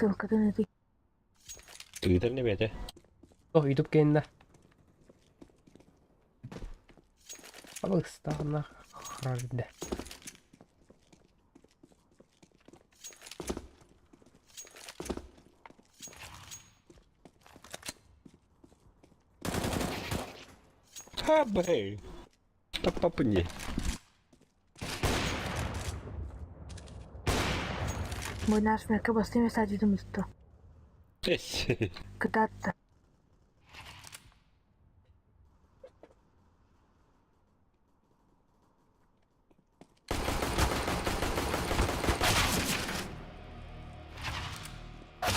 Ссылкатын ытый. Ыытар не бэйэтэ. Ох, YouTube кэннэ. Абыыстаҕына харарда. Хабай! Таппапын Бу наш мекке бастыҥ саадьытым усту. Кытаатта.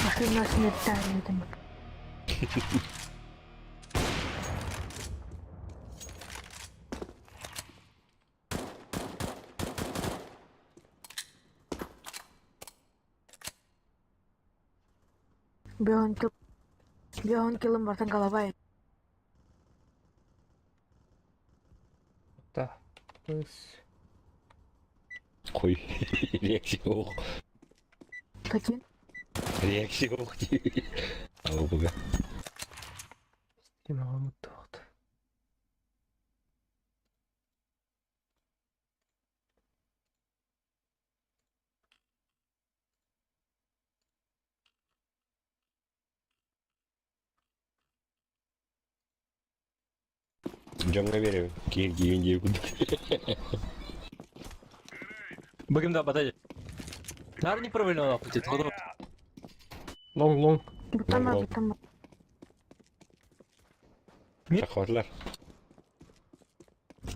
Машина смертельная там. Бөһөн килым бартан галабай. Да. Кыс. Хуй. Реакция ох. Какие? Реакция ох. Алгуга. Тимаҕа муттуохт. Дьоҥҥо биэрэбин. Кииргиибин диир курдук. Быгым да бадай. Нар неправильно нахуй, ты Лоҥ лоҥ. Бутама, Лоҥ-лоҥ. бутама. Сахалар.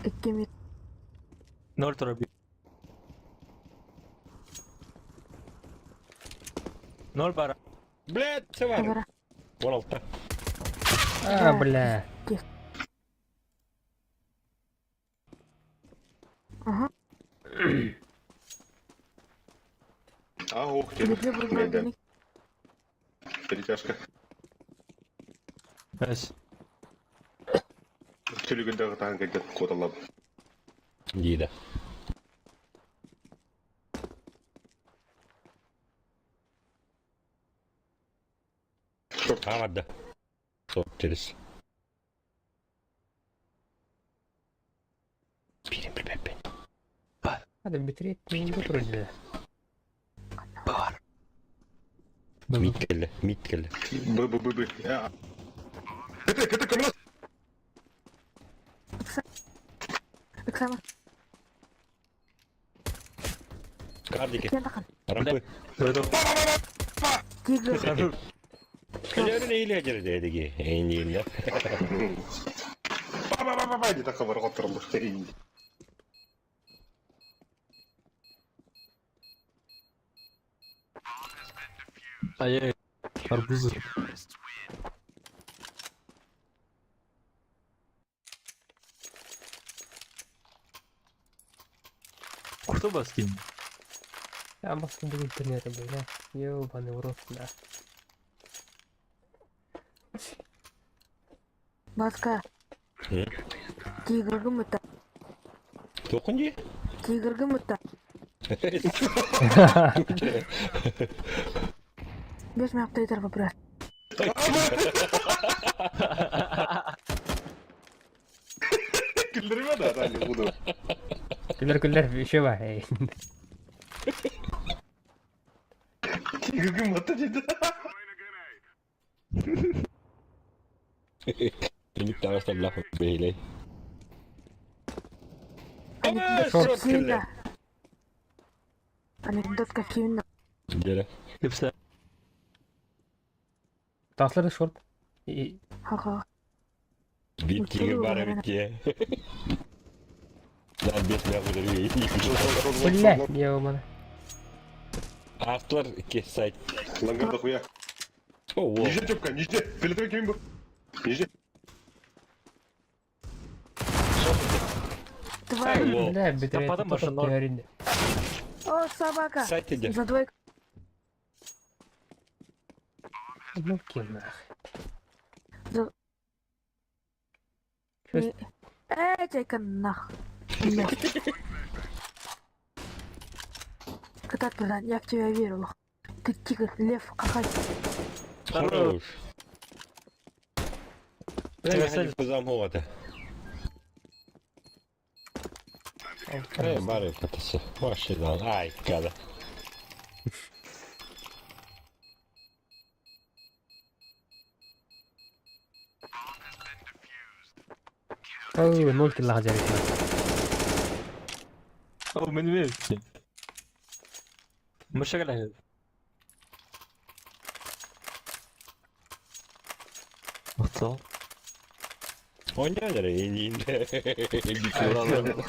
Икки Ноль троби. Ноль бара. Блядь, савар. Бара. 16. А, бля. Ага. А, ух ты. Бииргэ бургуйданы Перетяжка. Эс. Түлүгүндәге таһын кэлдэ куоталлап. Дида. Шорт. Хаамарда. Шорт через. Пирим билбэппин. Hadi bitir etmeyin bu turuncu. Бар. Мид кэллэ, мид кэллэ. Б Б Б Б. А. Кыты, кыты, кымнас. Оксана, Кардики. киэн тахан. Рампы. Тигр. Кэлэрин эйле жердеги. Эйнинде. Ба ба ба ба ба диде хабар котторлук. Ай, арбузы. Кто бастин? Я баскын бу интернете бля. Ёбаный в рот, бля. Баска. Тигргым это. Токунди? Тигргым это. Без меня авторитар вопрос. Күлдүрмө да, да, буду. Күллэр күллэр еще бар. Эй. Тигргим ата диде. Иник таҕыста блах бэйлэй. Анекдот Киевна. Анекдот Киевна. Дere. Хипса. Таслар шорт. И Ха-ха. Бит тигр бара битте. Да бес мягу бля, ёбаный. Астылар ке сайт. Лангар хуя. О, Ниже тёпка, ниже. Филитовый ким бу. Ниже. Тварь. Бля, битре. потом машина. О, собака. Сайт иде. За двойку. Ну нах. За- Чё Эй, нах. Катат, братан, я в тебя верю, лох. Ты тигр, лев, какай. Хорош. Бля, Замовата. Э, бары катасы. Машина. Ай, када. Ой, ноль килла дьарыктанар. О, мен эмиэ Мышагалаһы. Махтал. Оня эрэ иниинде. Бикилалым.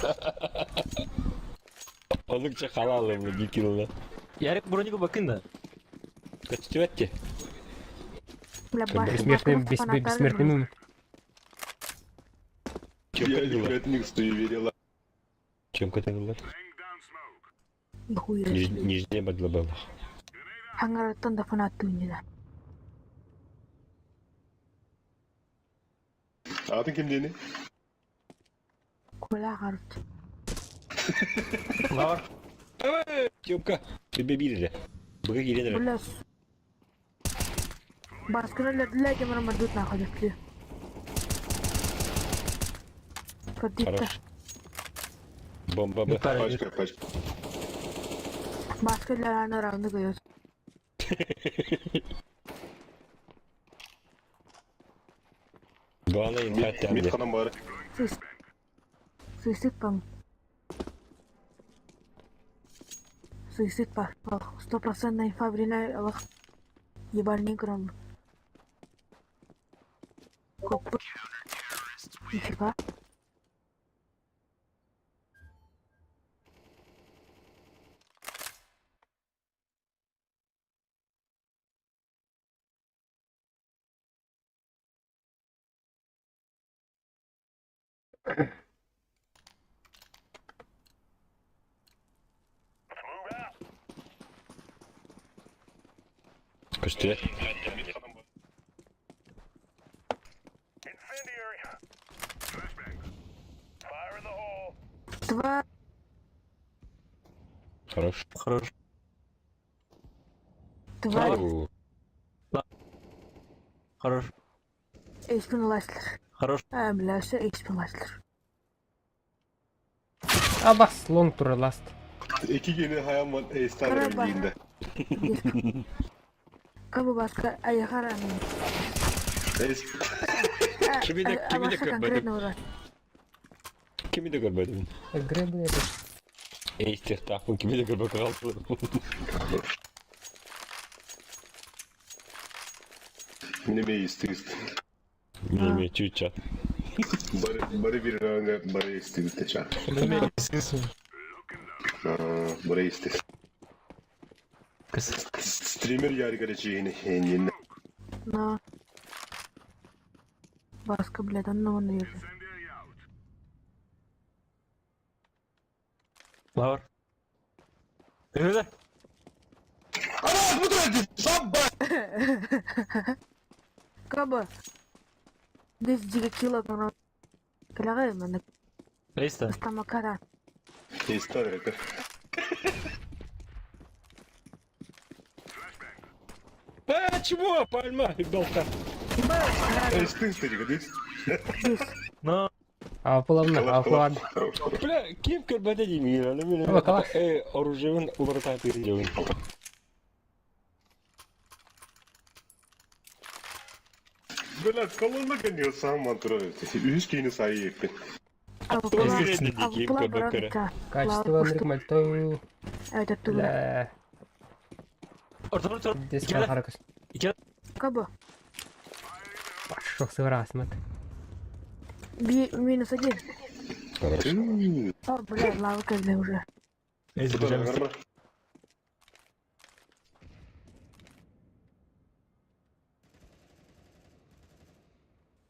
Онукча халалым бикилла. Ярик бронику бакын да. Көстүбэт Бля, баш- Бессмертный, башканы фанаттары бессмертный мüm. Я не суеверила. Чем көтөгүлөр? Нихуя. Нижне бадлабала. Хаңараттан да фанат да. Атын ким диэни? Кула гарт. Лавр. Тёмка, тебе били. Быга киирэн Бля. Баскыны для кемера мардут нахуй дефли. Кадитта. Хорош. Бомба Б. Пачка, пачка. Баскы для рано раунды гайот. Главное инфа Мид ханан бары. Суицид пам. Суицид па. Стопроцентная инфа время Аллах. Ебальник ром. Коп. Нифига. Көстүбэт. Два. Хорош. Хорош. Два. Ау. Хорош. Эйспин ласлер. Хорош. А, бля, все эйспин ласлер. Абас, лонг тура ласт. Эки гени хаям var Ace'ler Караба. bildiğinde. Кабы баска аяхара. Ace. Kimi de- kimi de görmedim. конкретно ура. Kimi de görmedim. Гребли это. Эйстехтаахпын kimi de көрбөккө хаалбытым. Мин эмиэ истигист. Неме чүүча. Бары бары bir раундга бары истигист ча. Мен эмиэ истигист. Бары истигист. Кыс. Стример яригare чиини хенин. Но. Баска, блядь, он на вижу. Лавр. Öyle. Ана, bu da Sabba. Каба. Здесь дига кило, но Калягай, мен Эйста. стамакара. Ace'ler это. А, чего? Пальма, белка. Ace тигист. Здесь. Но. А половина, а половина. Бля, ким көрбөтө деймин. Мен Aba, калаш. Э, оружиевин уларта бердим. Бля, колонна гонил сам мантура. Үс кийини сайы еппин. А Ким көрбөккө. Качество Андрей Это туда. Бля. Ортон ортон. Здесь Икиле. харакас. Икиле. Каба. Пошел сыграть, мат. Би минус один. Хорош. О, бля, лава когда уже. Эйс бежим.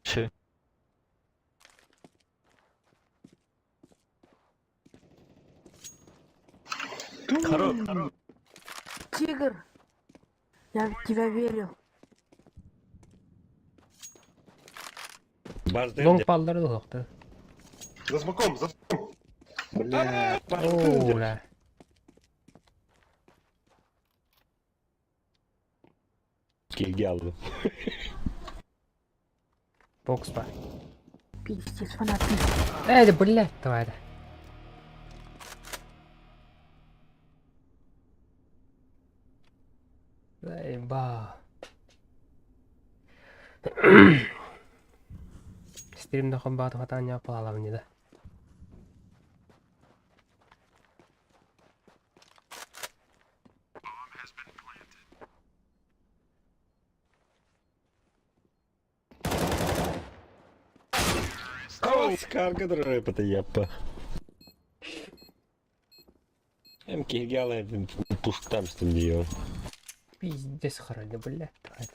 Ши. Хорош. Тигр. Я в тебя верю. Базды. Лонг паллары да хокты. За смоком, за смоком. Бля. О, бля. Киһиги аллым. Бокс бар. Пиздец, фанат. Эй, блядь, тварь. Заеба. Стримда комбат хатаня палалам да. Скарга рэпата яппа. Эм киһиги пуштам стым диyor. Пиздец харады, блядь. тварь.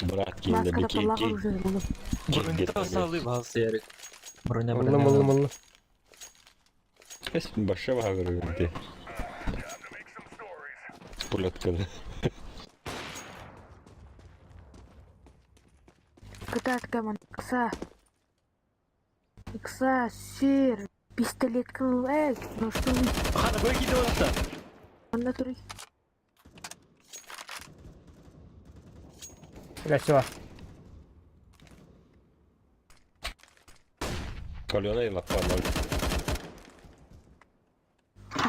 Брат киинде Маскада би ки паллаға ки уже булып. Бронята салып алсы Ярик. Броня Мыллы, мыллы, броня. мыллы. Эс баша багыры Пулетканы. Кытат каман. Кса. Кса, сыр. Пистолет кыл. Эй, ну что вы? Хана бой киде олақта. Онда туры. Бля, все. Колена и лапа.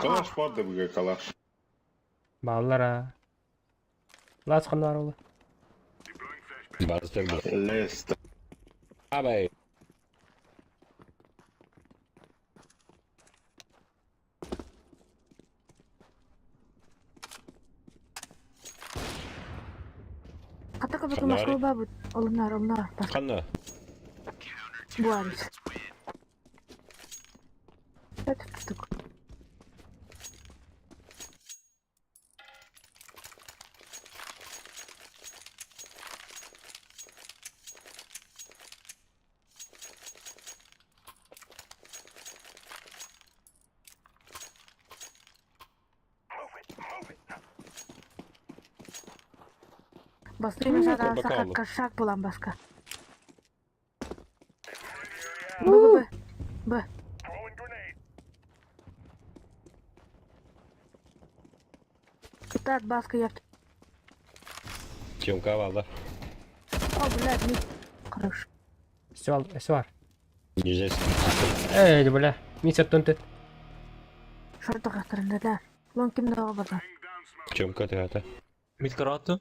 Калаш бар да бүге калаш. Баллар а. Лас қандар олы. Бастер бу. Леста. Абай. Ката кабы Ханнары. Москва бабы. Олымнар, олымнар. Бас Ханна. буарис. Это штука. Басты Бакалов. саха кашак булан баска. Б, Б, Б, Б. Кытат баска я. Тёмка валда. О, блядь, не. Хорош. Все, все бар. Нижес. Эй, бля. Мисер төнтет. Шорты кастырында да. Лон ким дага бата. Тёмка ты это. Мид каратты.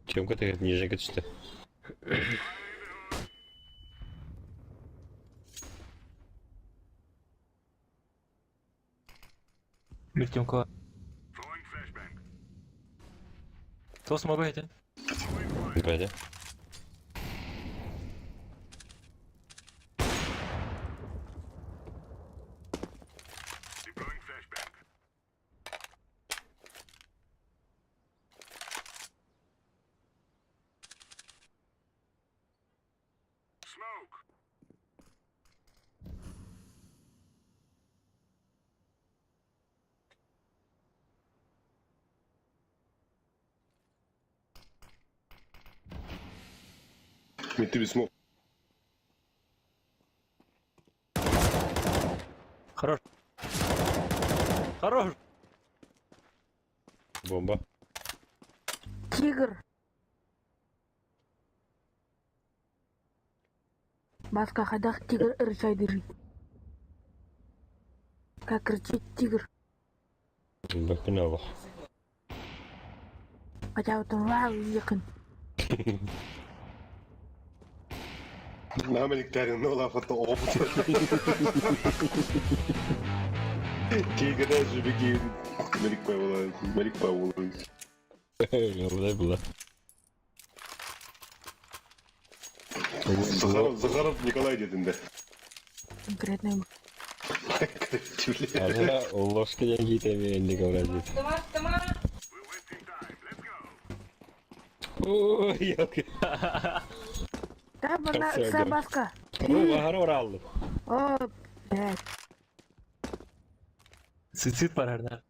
Тёмка ты ниже кетшті. Мид Тёмка. Тос могу этим. Бәде. Мен тебе смог. Хорош. Хорош. Бомба. Тигр. Баска хадах тигр ырчайдыры. Как рычит тигр. Бәкін алы. Хотя вот он вау якын. Намеликтерин олафаты опыт. Кейгеде жібіге Мелик Павла, Мелик Павлович. Бұлай бұла. Захаров, Захаров Николай дедінде. Конкретно. Ана ложка деньги енді говорит. Ой, елки. Да, бана, Всё, са да. баска. Ой, бағары оралды. О, блядь. Суицид бар әрнер.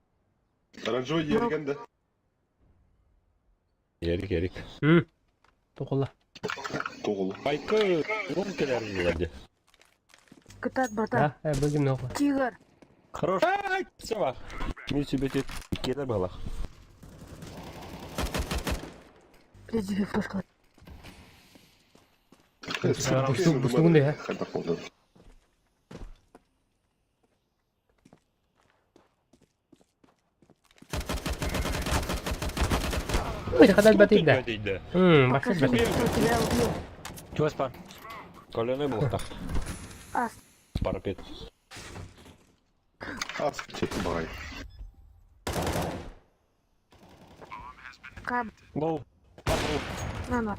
Оранжевый ергенде. Ерік, ерік. М. Тоқыла. Тоғыл. Айкы, он келер бұларды. Кытат, братан. Да, э, бүгін оқы. Тигр. Хорош. Ай, все бар. Мен себе тет келер балақ. Лезги флешка. Бустугун да Хайдах болду. Ой, хадал батыйда. Батыйда. Бахсыз Покажи мне, батыйда. кто тебя убил. Чугас бар. Колены бултах. Ас. Парапет. Ас бай. Каб. Лоу. На, на.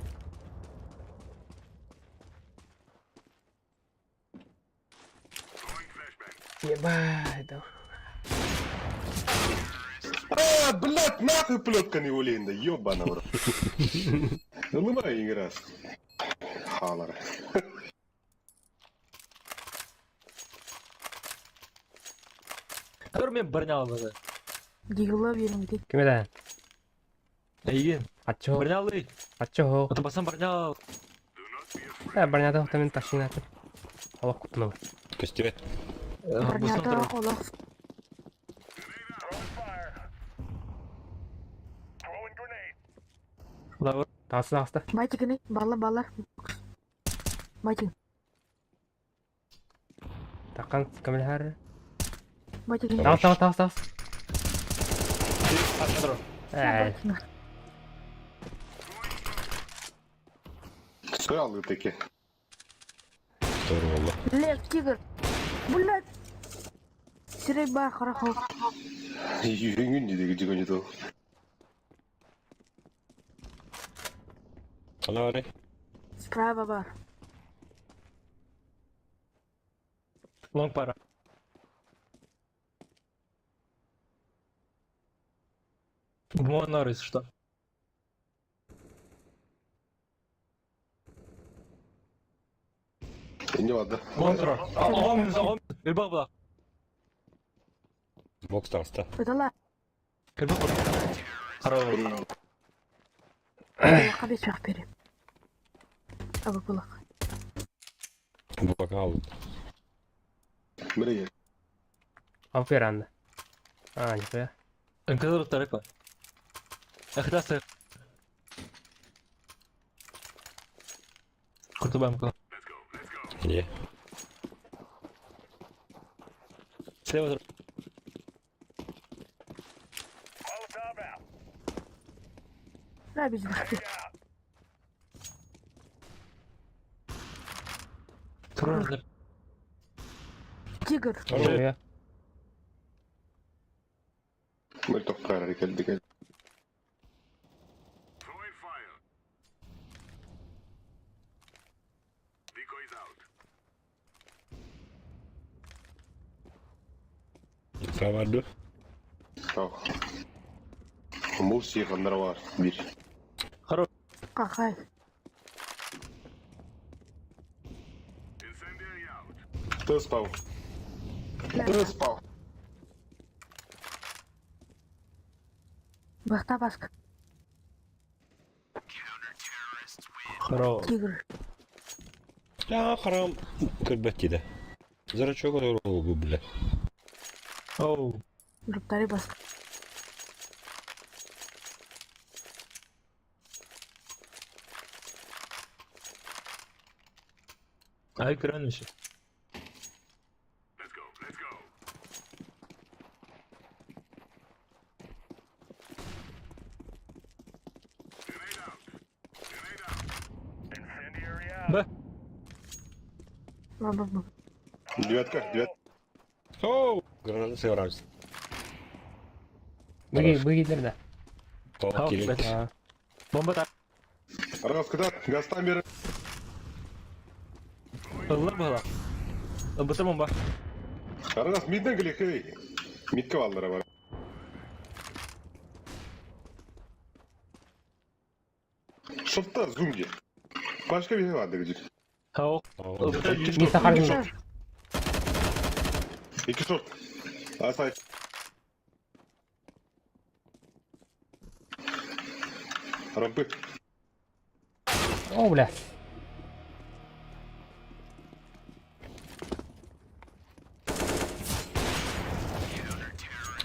Ебать, да. А, блядь, нахуй плетка не улейн, да ёбана в рот. Лымай игра. Халар. Көр мен броня алды. Дигла берем Ким это? Эйген. Ачо. Броня алды. Ачо. Ото басан броня ал. Э, бронята хтамын ташинаты. Аллах кутну. Көстүбэт. Басан Бронята тур. олох. Лавр. Тасы аста. Байтигini, бала бала. Байтиг, Такан камилхар. байтигini. Тас тас тас тас. Тур. Э, Сұралды теке. Doğru valla. Лев, тигр. Блядь. Сирей бар, хорошо. Үйренген дейді жүгені то. Ана бар. Справа бар. Лонг пара. Бумон если что. Не ладно. Лонг тур. Оғым, оғым. Элбак була. Бокс таста. Это ла. Элбак була. Хорош. Кулака бес жақ берем. Аба кулак. Бака алды. Міне. амферанда. А, нихуя. انكسر الطريقة اختصر كنت بعمل Не. Слева Ла без бахты. Турнир. Тигр. Нихуя. Мөлтөк қайрар келді. Саварды. Тау. Мурси қандар бар. Bir. Хорош. Какай. Тыз пау. Тыз пау. Бахта баска. Хорош. Тигр. Я харам. Көрбәт дейді. Зрачок doğru бля. Оу. Груптари баска. Ай көрөнмүш. Б. Ба ба ба. Девятка, девятка. Оу! Граната сыгрался. Быги, быги да. Тоқ керек. А, Бомба так. Арғас кыдат, гастан бері. Ыллар була. Бытыр бомба. Арғас мидден келе хей. Мидке балдыра бар. Шортта зумге. Başka bir şey vardı gıcık. Хау. Не сахар. İki short. Asay. Rampı. О, бля.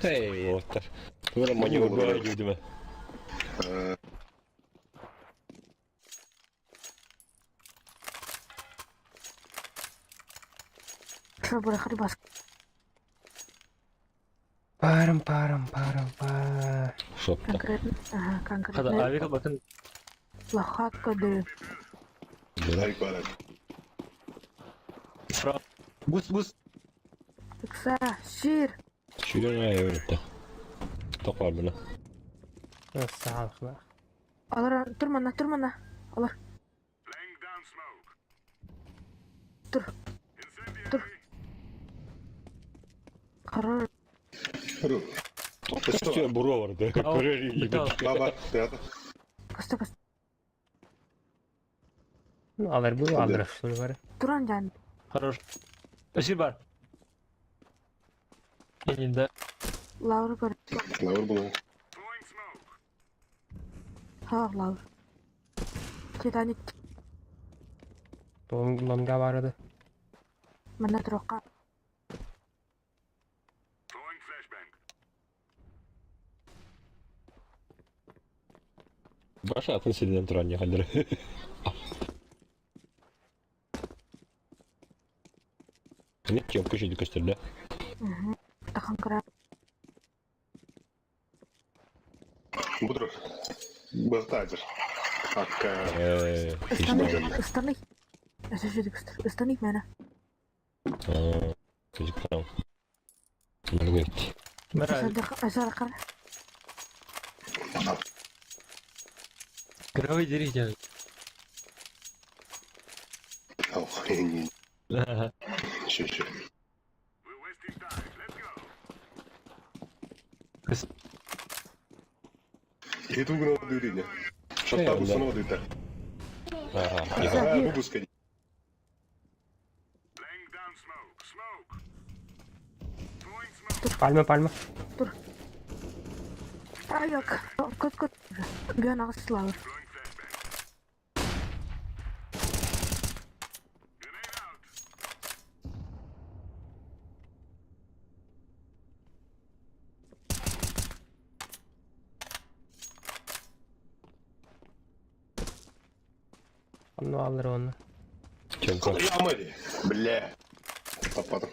Эй, вот. Тура маневр дейді ме. Шо бас. Парам парам парам па. Шотта. Конкретно, ага, Хада конкретно. авика батын. Лохатка дыы. Авик бар. Справа. Бус, бус. Ыкса, сир. Сүүрэн аайы Тоқар бына. Саалхла. Алар, тур манна, тур манна. Алар. Тур. Тур. Хорош. Ру. Көстө буруо барды. Көрөр Битал. Баба, ребята. Көстө көстө. Ну, алар бу алар что ли бар. Туран жан. Хорош. Спасибо бар. Инде. Лаур көр. Лаур был. Ха, лаур. Титаник. Лонга барады. Манна турукка. Баша атын сиринен туран яхалдыр. Не тёпка жейді көстөрдө. Тахан кыра. Будру. Бахтазер. Акка. Ыстаный. Ыстаный. Өсө жүйді көстөр. Ыстаный мені. Көжүк там. Мара. Өсө кара. Кровый дерите. Охренеть. Еще, еще. Это угнал дырыня. Шатта бусанова дыта. Ага. А, бубуска. Пальма, пальма. Аяк. Көт көт. Бүйөн ағыс лаур. Ну, алар оны. Тёмка. Ямали. Бля. Таппадым.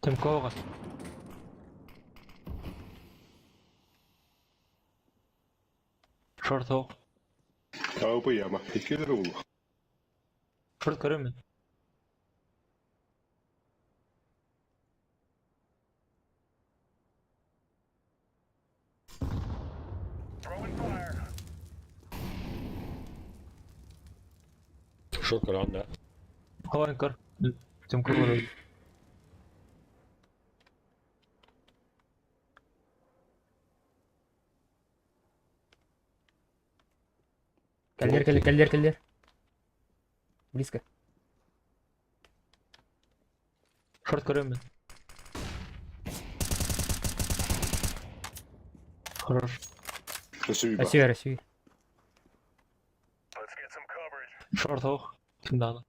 Тимкова. Шорт оқ. АВП яма. Иккелер ул. Шорт көрөмүн. Шок ранда. Хаван көр. Тимко көрөм. Кэллер, кэллер, кэллер, кэллер. Близко. Шорт көрөмүн. Хорош. Спасибо. Россия, Россия. Шорт оқ. Кимданы.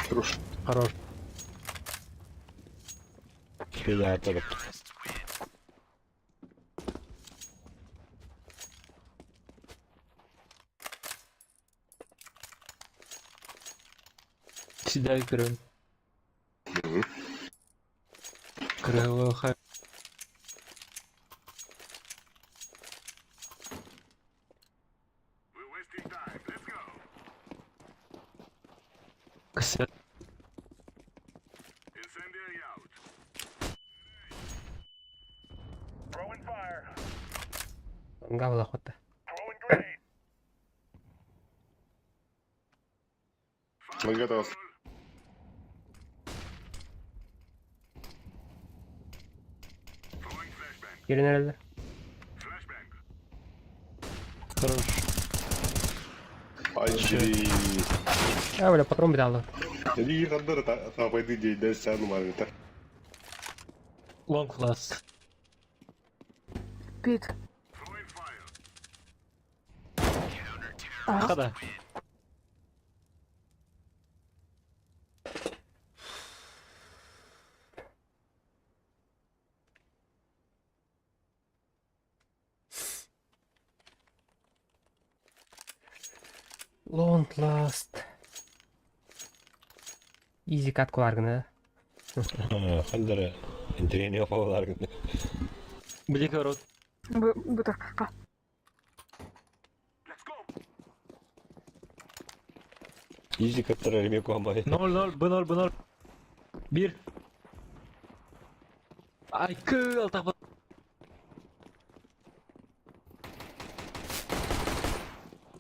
Хорош. Хорош. Пилата. Сидай көрөм. Көрөм хай. Кісі. Лонга была охота. Лангата вас. Кирин эрелер. Хорош. Ай, А, бля, патрон бит алды. Иди хандар та пойди дей дай сяну марвита. Лонг ласт. Бит. Хада. Long last. Easy cut куларгына. Хандара интриэни офаларгын. Били көрөт. Бу бутарка. Easy каттара реме куамай. 0 0 B0 B0. 1. Ай кыл тапа.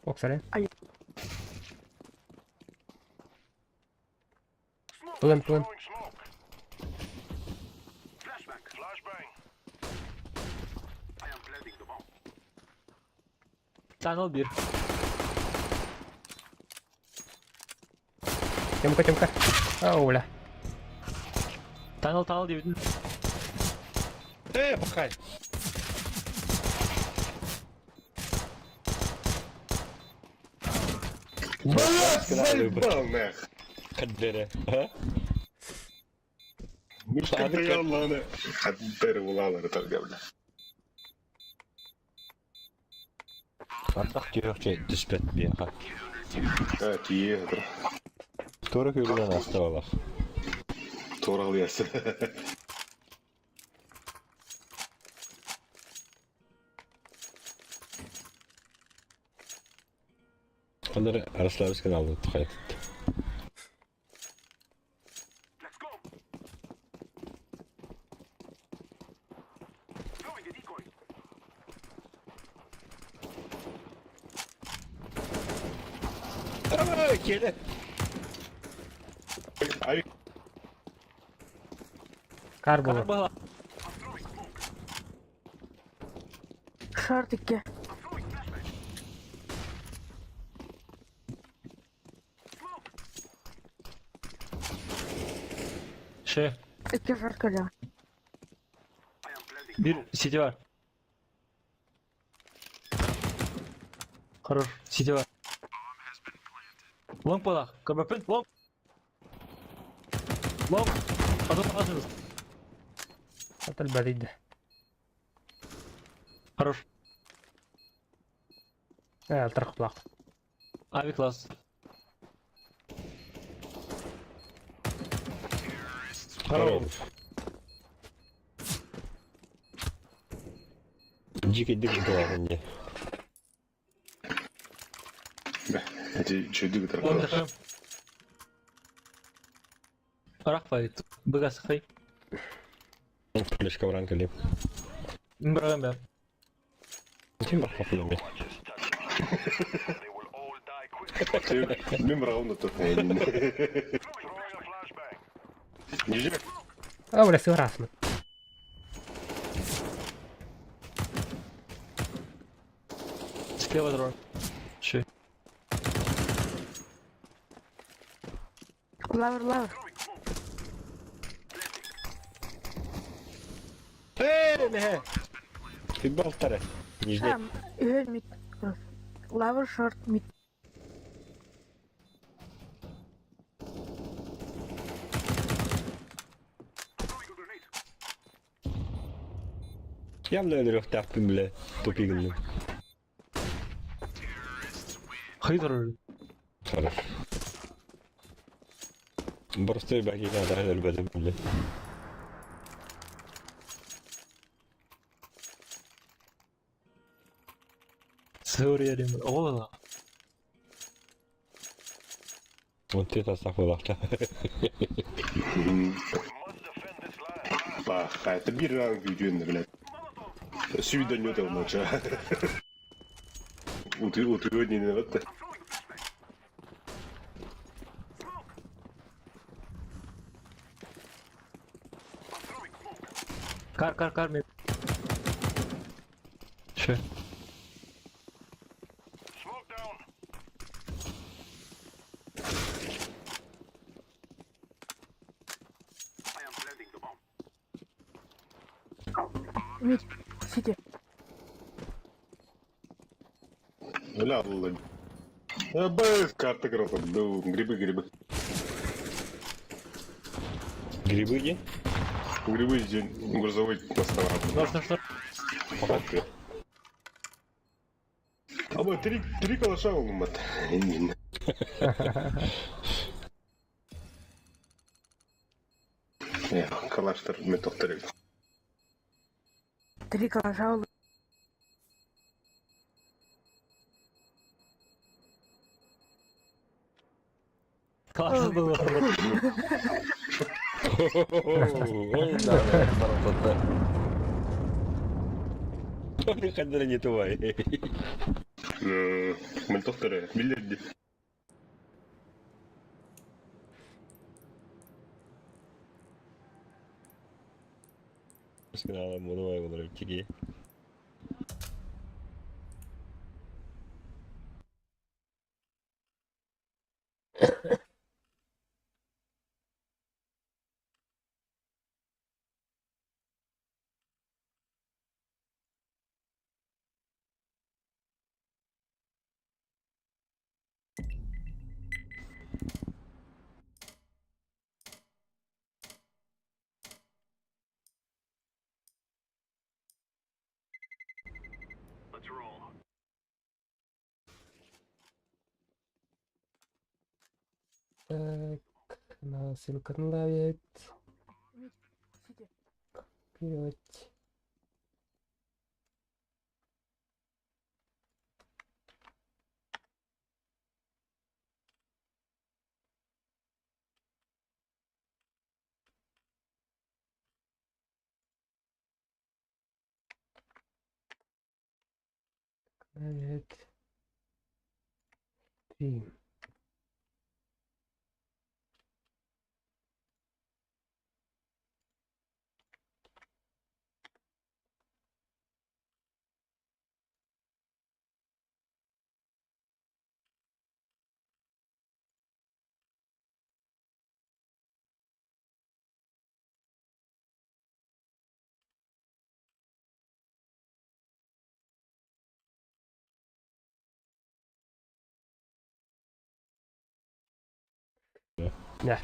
Оксаре. Ай. Плен, плен. Tunnel 1. Тёмка, Тёмка. Ау, бля. Tunnel tunnel диэбитин. Э, пахай. Блядь, заебал нах! Хаддера. А? Мышка ладно. Хаддера улалары тарга, бля. Ардах түйөкче түспэт биэха. А, тие, Тура күгүнэн астабалах. Торал ясы. Хандара Арславскан алды тухайт. Келе. Ай, Кар было. Карбала. Шарт 2. Ше. 2 шарт каля. Bir city var. Хорош. City var. Long balak. Көмөпүн. Long. Long. Адам атыңыз. Это бадид. Хорош. Э, тархплах. Ави класс. Хорош. Дикий дик не. эти чуды Long тарга. тахым. Рахпайт. Быгас хай. Флешка в ранкали. Браем бер. Тим рахпалами. Мен бір тут. Не Ау, бля, сыграсмы. Слева дрон. Ше. Лавр, лавр. Э, не. Ты балтара. Нижний. А, үһө мид. Лавр, шорт, мид. Явно өлөрөхтөөхпүн биле тупигинни. Хай дрон. Хорош. Просто бәкиге да өлбөдүм биле. Сори дем. Ола. Вот ты тастах болахта. Баха, это бир ранг үйден, блядь. Сүйден өте алмача. Уты уты не вот. Кар кар кар ми. Ше. Мид. Сити. Бля, ладно. Б, карта грота, да, грибы, грибы. Грибы где? Грибы день грузовой поставил. Нож нож нож. А вот три калаша он мат. Эх, калаштар метохтор эбит. Три калаша Классно было. Ой, да, красота. Хадра не тувай. Мөлтөхтөрө биллэрди. Муну олорор тиги. Так, на ссылка ловит. Копировать. Ловит. Три. Да.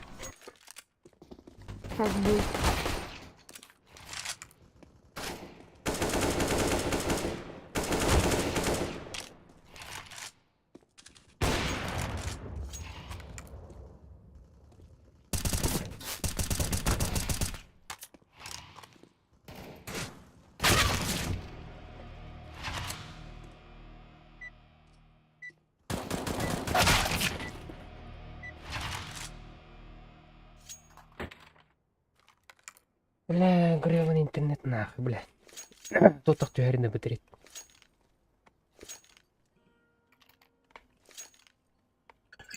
Сейчас будет. Бля, гребаный интернет нахуй, бля. Тут түһэринэ бытырит.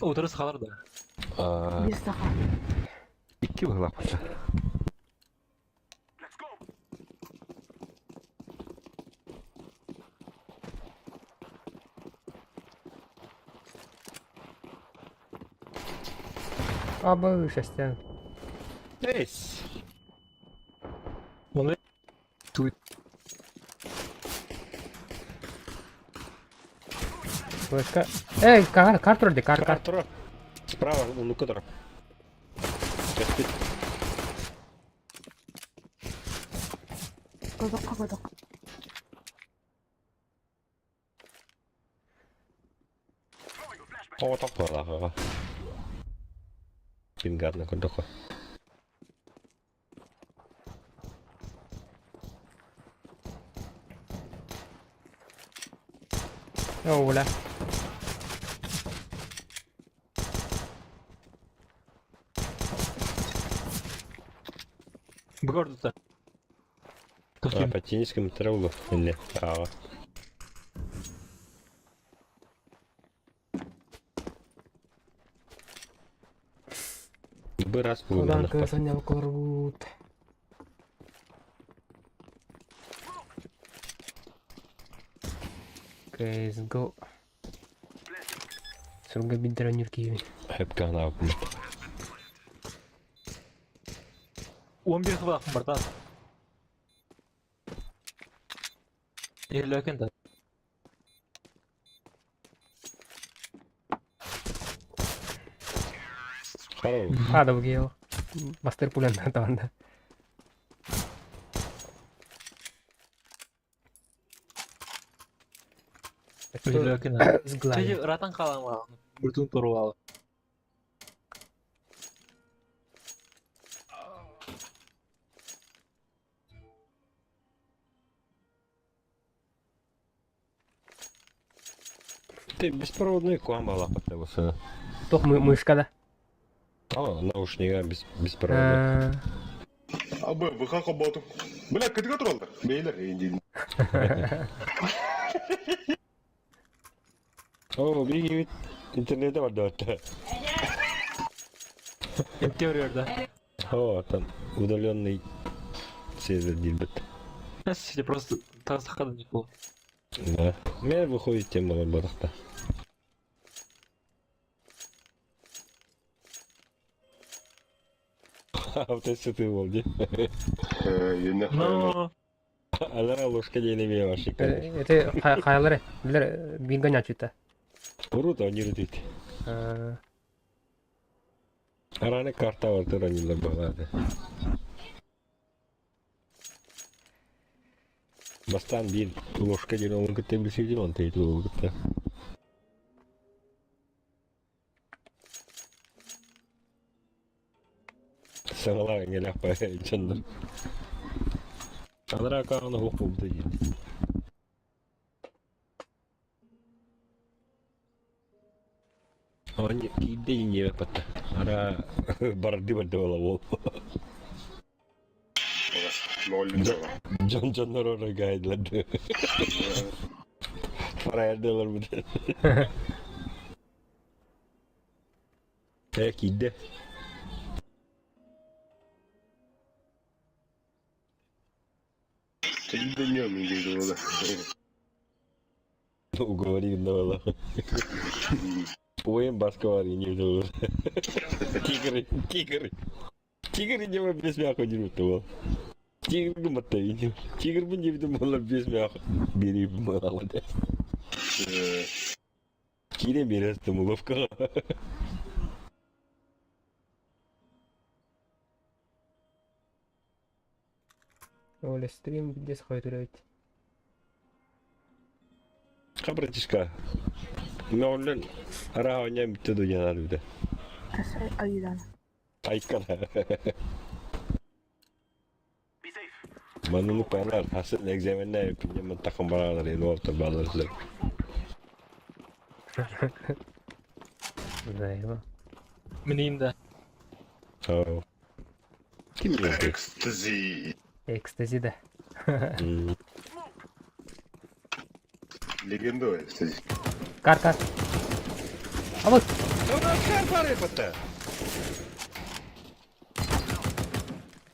Утары сахалар да. Без саха. Икки быһылаах. Абы шестен. Эйс. Оны тут Флешка. Эй, кар, кар турды, кар, кар. Кар Справа, ну кадр. Кодок, кодок. О, так была. Пингадно кодоко. О, бля. Бгордута. А, по тенискому травлу. Или, а. Бы раз был Куданка занял корвут. Okay, let's go. Сурга бидранюр киви. Хепка на 11 хвалах бартан. Ирлөкен да. Хорош. А, да бугел. Бастыр пулян таванда. Сглазил. Ыраатан хаалан Буртун туругал. Ты беспроводной куамала потому Туох мышка да? А, наушнига беспроводной. Абы, выха хоботу. Бля, кытыга тураллар. Бейлер, индин. О, билигин интернете бар да. Теория О, там удаленный сервер дилбит. Сиде просто тасақада не бол. Да. Мен выходит тема барахта. Автосеты волди. Но Алара ложка не имею вашей. Это хайлары. Билер бинго чута. Круто, они летит. Араны карта бар тура не была. Бастан бир ложка ден олон көттен билсек он тейт ол көтте. Саңала ңелек па чындар. Анара кағаны хоқ болду дейді. Они кийде не патта. Ара барды барды бола бол. Джон Джон Рора гайдлады. Фраердылар бу. Э кийде. Уговори давала. Уем басковар не вдул. Тигры, тигры. Тигры не без мяха не вдул. Тигр гуматта не. Тигр бы не вдумала без мяха. Бери молодец. Кире берес там уловка. Оля стрим здесь ходит улеть. Братишка. Ноллен рауня битте дуянар бите. Айдан. Айкана. Мануну пайлар хасын экзаменне пинемен такым баралар енді оптор балар. Да, Миним да. Ау. Ким біледі? Экстази. Экстази да. Легенда экстази. Кар, кар. А вот.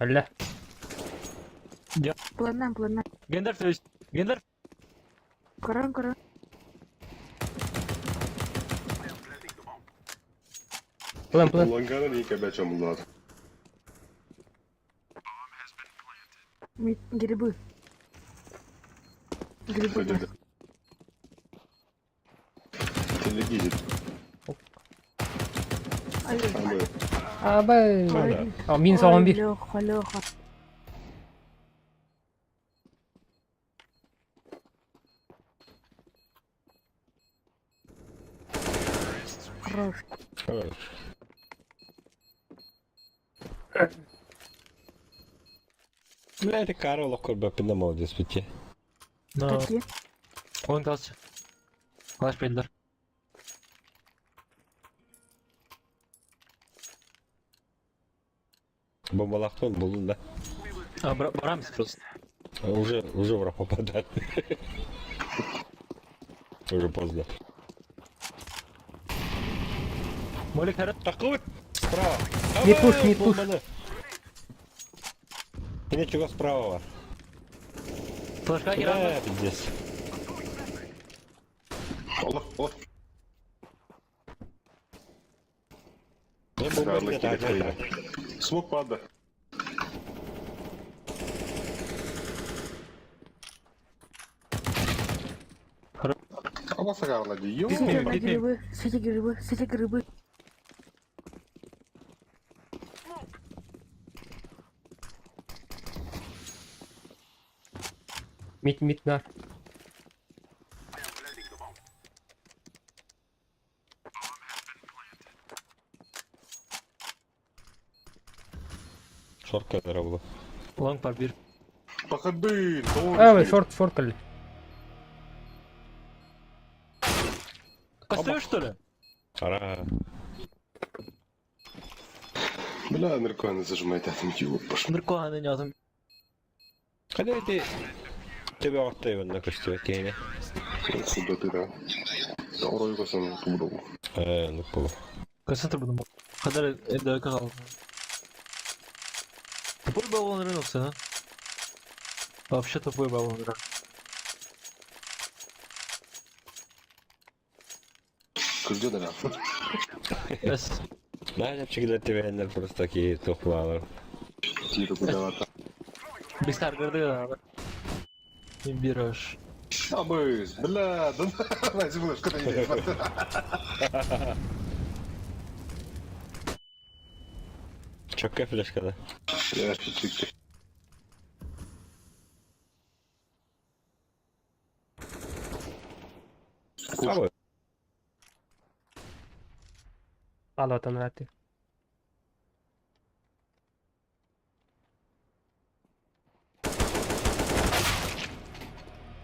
Алла. Планнан, планнан. Гендер то есть. Гендер. Корон, корон. План, план. Лангана не кабячом улад. Грибы. Грибы. да. Телегизит. Ай, Абай. ой, А, мин соған бир. Леха, Леха. Хорош. Хорош. Бля, это Карл Локкор баппина молодец бите. Но. Какие? Он kalsın. Flash beyler. Бомбалахтон булун да. А, барамыз просто. Уже, уже враг попадает. Уже поздно. Молик харат. Такой справа. Не пуш, не пуш. Ничего справа. Флешка киран. Да, пиздец. Аллах, Аллах. Не бомба нет, а, Смог пада. Алла сагарла ди. Ё. Сити на грибы, сити грибы, сити грибы. Мит, мит, нар. Шорт кэлэрэ буолуо. Лонг бар биир. Походы, Эй, шорт, шорт кэллэ. Костюм, что ли? Ара. Бля, нарконы зажимает атом, ёпаш. Наркоаны не атым. Хайда ити төбөҕүттэ иванна көстүбэт киһини. Куда ты, да? Оройго сан тубдол. Ээ, оннук буолуо. Көстөн турбутум. Хадар эрдэ каҕал. Тупой баллон рынок, а? Вообще тупой баллон рынок. Кырдьа да. Эс. Наһаа чэпчэкилэр түбэһэннэр просто киһи туох баалар. Тире куда-то. Бестаргарды Не берешь. Абыз, бля, да давай, забыл, что ты Чөккө флешкада. Я чуть-чуть. Абы. Алатан рати.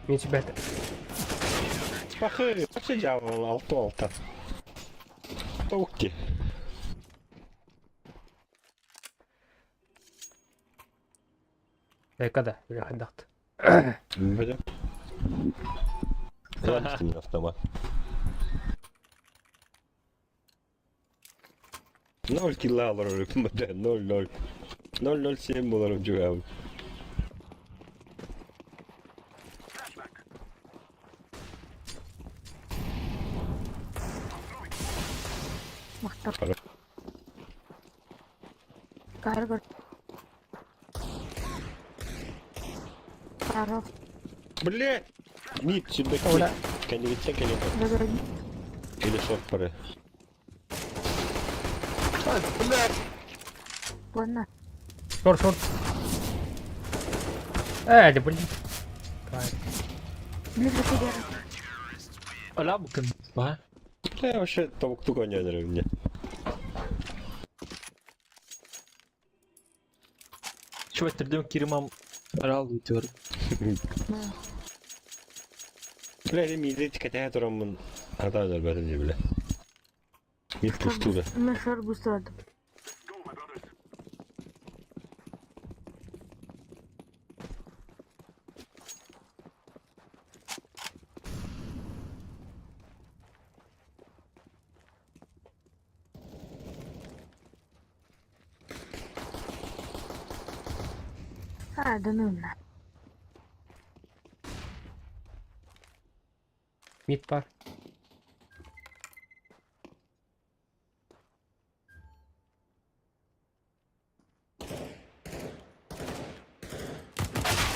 Мин сүбэтэ. Пахы, вообще дьявол, алты алта. Тоукти. Эка да, бля хайдахт. Бля. Ладно, автомат. Ноль килла алар өлүкмөдө, ноль ноль. Ноль ноль семь болар жугам. Махтар. Ара. Каргар. Каров. Блять! Мид сюда Оля. Кеневитсе кеневит. Загородни. Или шорт пары. Ладно. Шорт, шорт. Э, да блин. Кайф. Ближе к тебе. Аля букын. Ба. Бля, вообще тобукту коньянер мне. Чего трдем киримам арал өтөр. Бля, миди катя турамын. Ата бәрін не бля. Мид пустуда. На шар быстро. А, да ну на. Мид пар.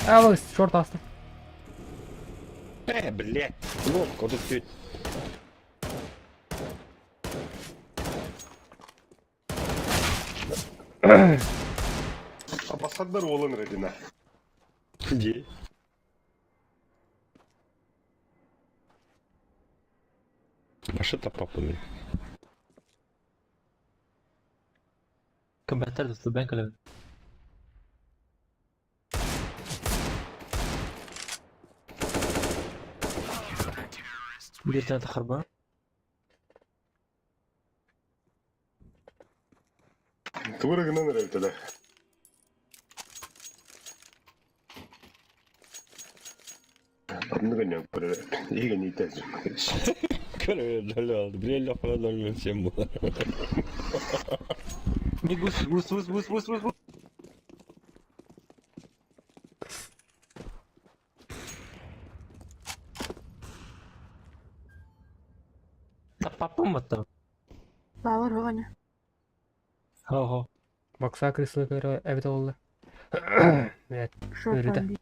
А, шорт аста. Э, блядь. Лодка, тут чуть. Амбассадор Уоллен Редина. Где? А что то папа мне? Компьютер да бен кэлэн. Биир тахарба. Твырыгынан рәйтеле. Одну гоняк, Ига не тязь. Короче, ноль алты. Бля, лёпа ноль ноль семь было. Не гус гус гус гус гус гус. Таппапым атта. Бавар оҕону. Хо-хо. Бакса кресло көрө эбит олла. Блядь. Шорт Өрүтэ. би.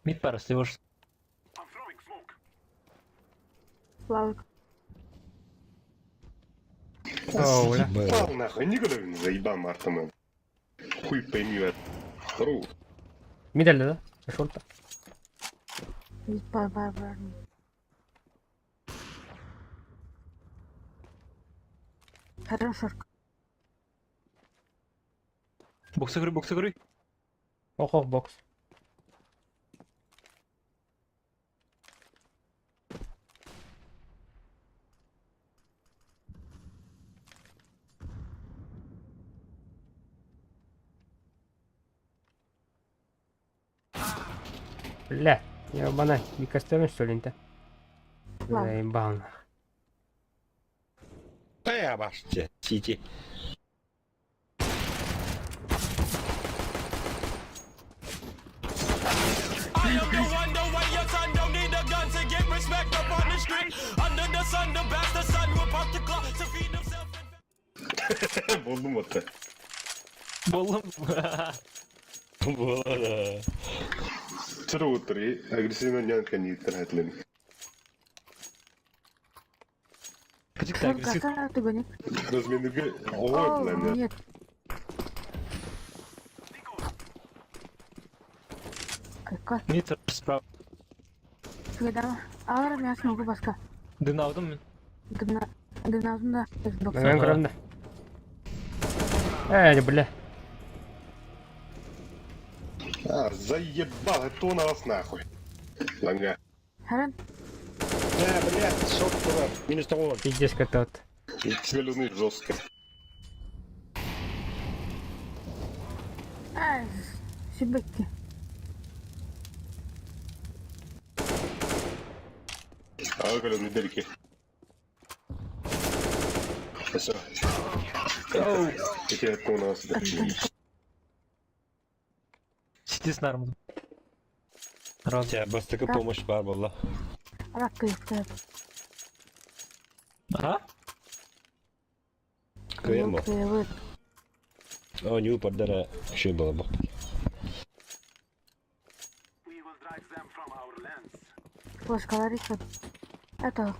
Мид пара сливош. Лавык. О, бля. Заебал нахуй, никуда не заебал Мартана. Хуй пойми, Ру. Мид эллэ да? Шорт. Бар бар бар. Хорошо. Бокса көрүй, бокса көрүй. Ох, ох, бокс. Бля, ебана, не костюм, что ли, то? Заебал нах. Э, баште, сити. I am the one, the way your son don't need a gun to get respect up on the street. Under the sun, the bastard son will pop the clock to feed himself. and- Болдум вот. Боллум. Була. Чыр утыр, агрессивно нянка не тратили. Кычык агрессив. Ты гони. Размены Ой, О, бля, нет. Кака? Митр справа. Когда? Аура мясо могу баска. Дын алдым мен. Дына, дына, дына. Мен көрөм да. Эй, бля. А, заебал, это у нас нахуй. Ланга. Харан, Э, блядь, шок туда. Минус того. Пиздец тот. Тебе жестко. ай, сибекки. А, говорю, недельки. Все. Эти это у нас. Сити снармадым. Раз. Тебя бастакы помощь бар была. Рак кыйыктырып. Ага. Кыйын бу. Кыйыбыт. О, не упардара еще было бы. Флешкалар исәп. Это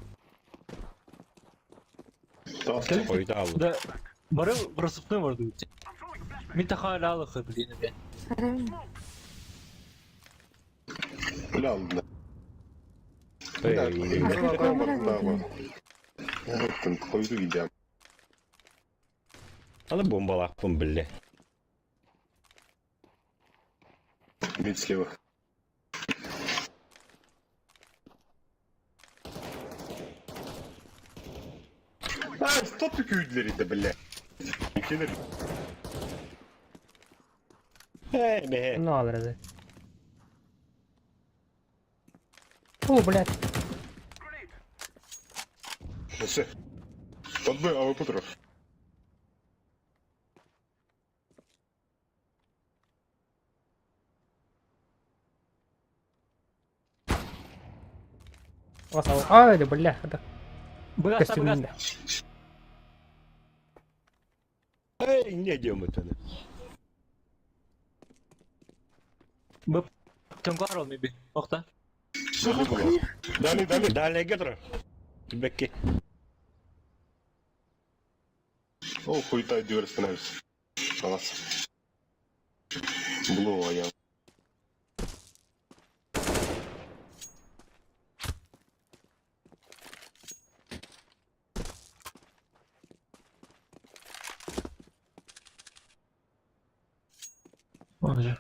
Койда алды. Да. Бары рассыпной бар дейді. Мен таха алалықы білейін бе. Ревень. Бля, ладно. Эй, Койду идем. Аны бомбалақпын біле. Мид слева. А, что ты күйділер бля? Келер. Эй, бе. Ну, алрады. О, блядь. Все. Подбой, а вы путров. Васал. Ай, да, бля. Это Бұғаста, костюм. бұғаста. Эй, не идем это. Б. Тönкар ол меби. Оқта. Дали, дали. Далее гетро. Бекки. О, хуйта, дверь становится. Класс. Бло, я. Он же.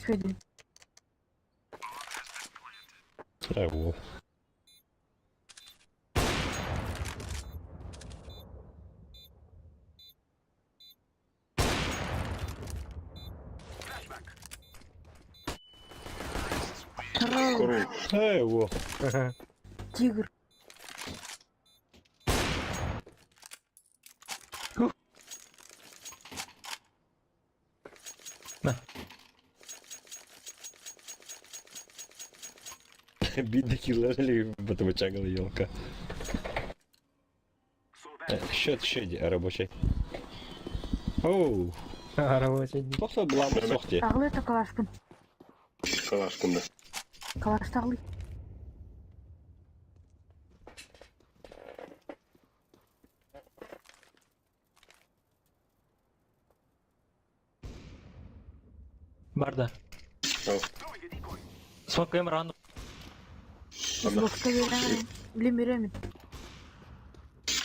Шведин. Ай, во. Кору. Эй, во. Тигр. Бидный киллер, потому чагала елка. Счет, счет, рабочий. Оу, Рабочий день. тоқса буламы соқты. Тағылы это калашпын. Калашкында. Калаш тағылы. Барда. Смок кем рано. Xbox'та беремин. Билим беремин.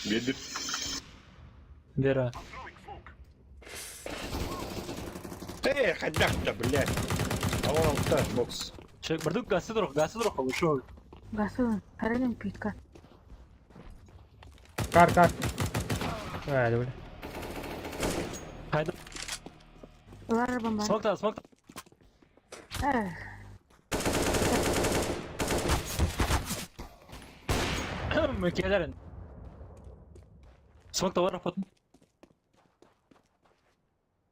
Бедер. Вера. Эй, ходяк-то, блядь. А вон он, бокс. Человек, бардук гасы друг, гасы друг, ушел. Гасы, харенем питка. Кар, кар. А, добре. Хайда. Лара бомба. Смок та, смок Эх, та. Мекелерин. Смок та вара потом.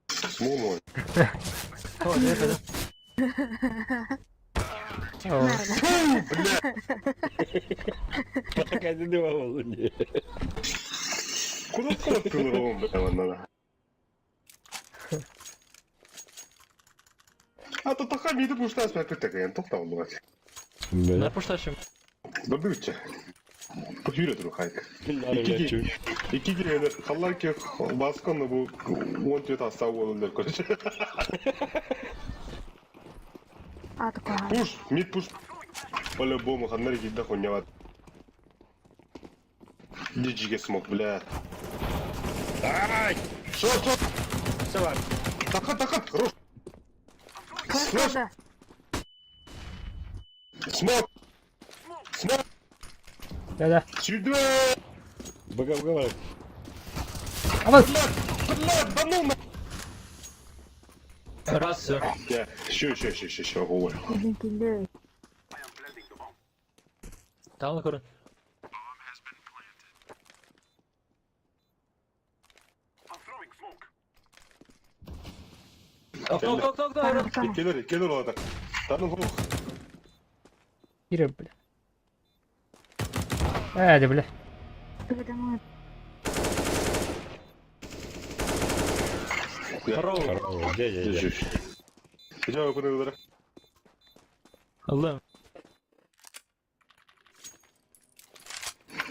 Смол мой. О, нет, это. О, Такая не давала мне. Куда ты бля, надо? А то таха миди пуштас мен күттәген тоқтау булат. Бля. На пушташим. Добыча. Похюрө туру хайк. Ики генер халлар ки баскан бу он төт аса болдыр короче. а такой. Пуш, мид пуш. По-любому ханнар гидда хуйняват. Диджиге смог, бля. Ай! Шо, шо? Все, Таха, таха, хорош. Флеш да. Смог. Смог. да-да. Сюда. Бага, бага. А вот! Бля, да ну на. Раз, все. Я, еще, еще, еще, еще, еще, говорю. Блин, килде. Там на корон. Окно, окно, окно, окно. Там, Келер, келер олады. Таның хух. Кире, бля. А, да, бля. Передо Здорово. Здорово, дядя, дядя. Где вы Аллах.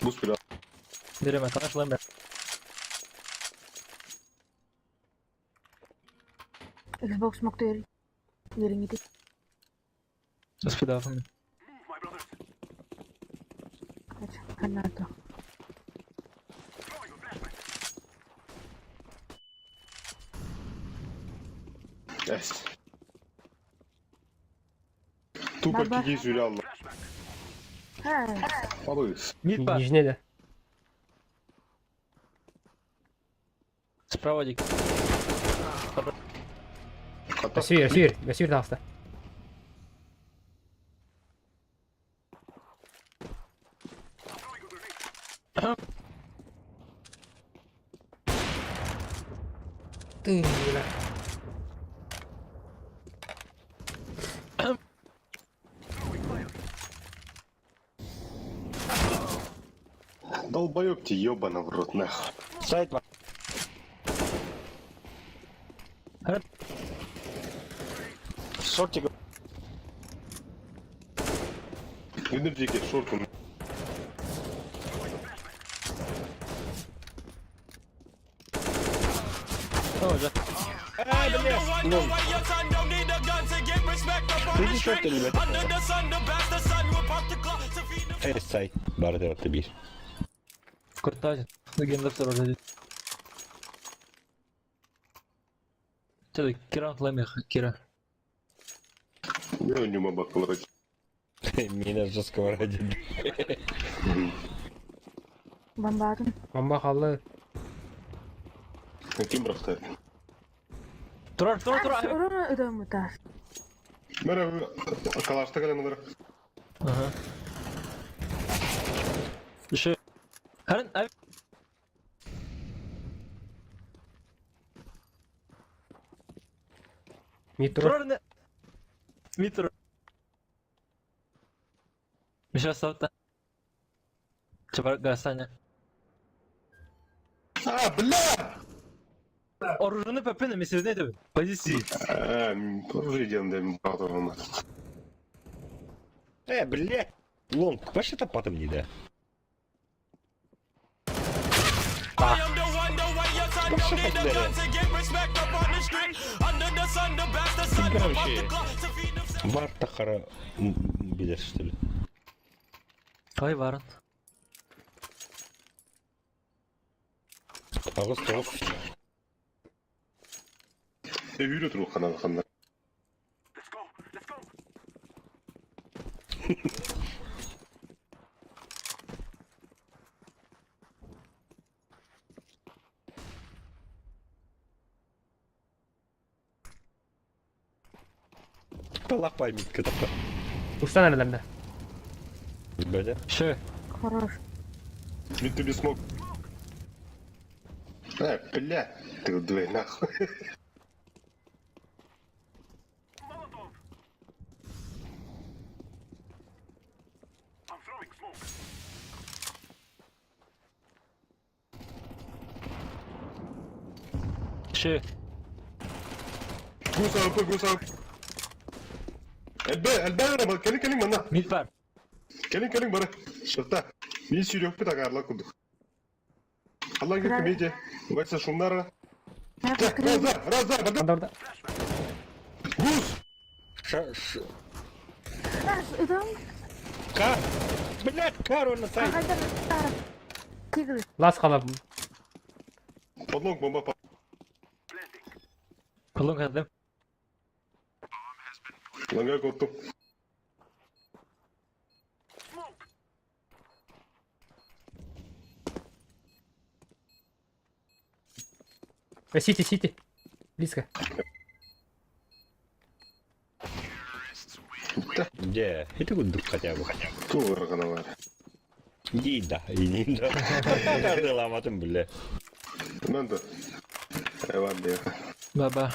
Бус бля. Берем, это лэмбер. Xbox мокты Ерингити. Господа, Ханато. Эс. Тупо Баба. киги сүрә алла. Эх, Алыс. Мид па. Нижний, да. Справа дик. Хата. Сүйер, сүйер, сүйер таҕыста. Ты, бля. Долбоёб ты, ёбана в рот, нахуй. Сайт. Шортик. Энергики, шорту. О, да. I am the one, the way your son don't need a gun to get respect up on the Ты street. что, ребят? Under the sun, the bastard son will pop the clock to feed himself. Эй, сайт. Барды вот бир. Куртазин. Легенда второго. Ты Кира Лэмех, Кира. Я у него бакалавр. Меня же сковороде. бомбатын. Бомба қалды. Ким брахта? Турар, турар, турар. Урона ödem тас. Мәрә калашта калемалар. Ага. Еще. Харен, ай. Метро. Турар не. Митро. Миша савта. Чабар гасаня. А, бля! Оружие пепене, ми се знаете. Позиции. А, оружие делаем, да, Э, блядь. Лонг, вообще то потом не да. I am the one, the way your son don't need a gun to get respect up on the street. Under the sun, the bastard son will pop the clock to feed himself. Бар тахара билэр что ли? Ай барын. 8 9. Эбүүрэ турук ханан ханна. Талах памятка такой. Устан эрэлэр да. Бля. Все. Хорош. Мид тебе смог. Э, бля, ты две нахуй. Все. Гус АВП, гус АВП. Элбэ, элбэ эрэ, кэлин кэлин манна. Мид бар. Кэлин кэлин бары. Шырта. Мин сүүрүөхпүт агаарлар курдук. Алла кирки медиа. Вася шумнара. Я Раз, открыл. два, раз, два, бада. Анда орда. Гус! Ша, ш... Раз, это он. Кар! Блядь, кар он на сайте. Хайдар, Тара. Тигры. Лас қалап. Подлог бомба. Колон кадым. Лонга котту. Сити, сити. Близко. Где? Это вот друг хотя бы. Тур бар. Иди да, иди да. Ламатым, бля. Нанда. Эван де. Баба.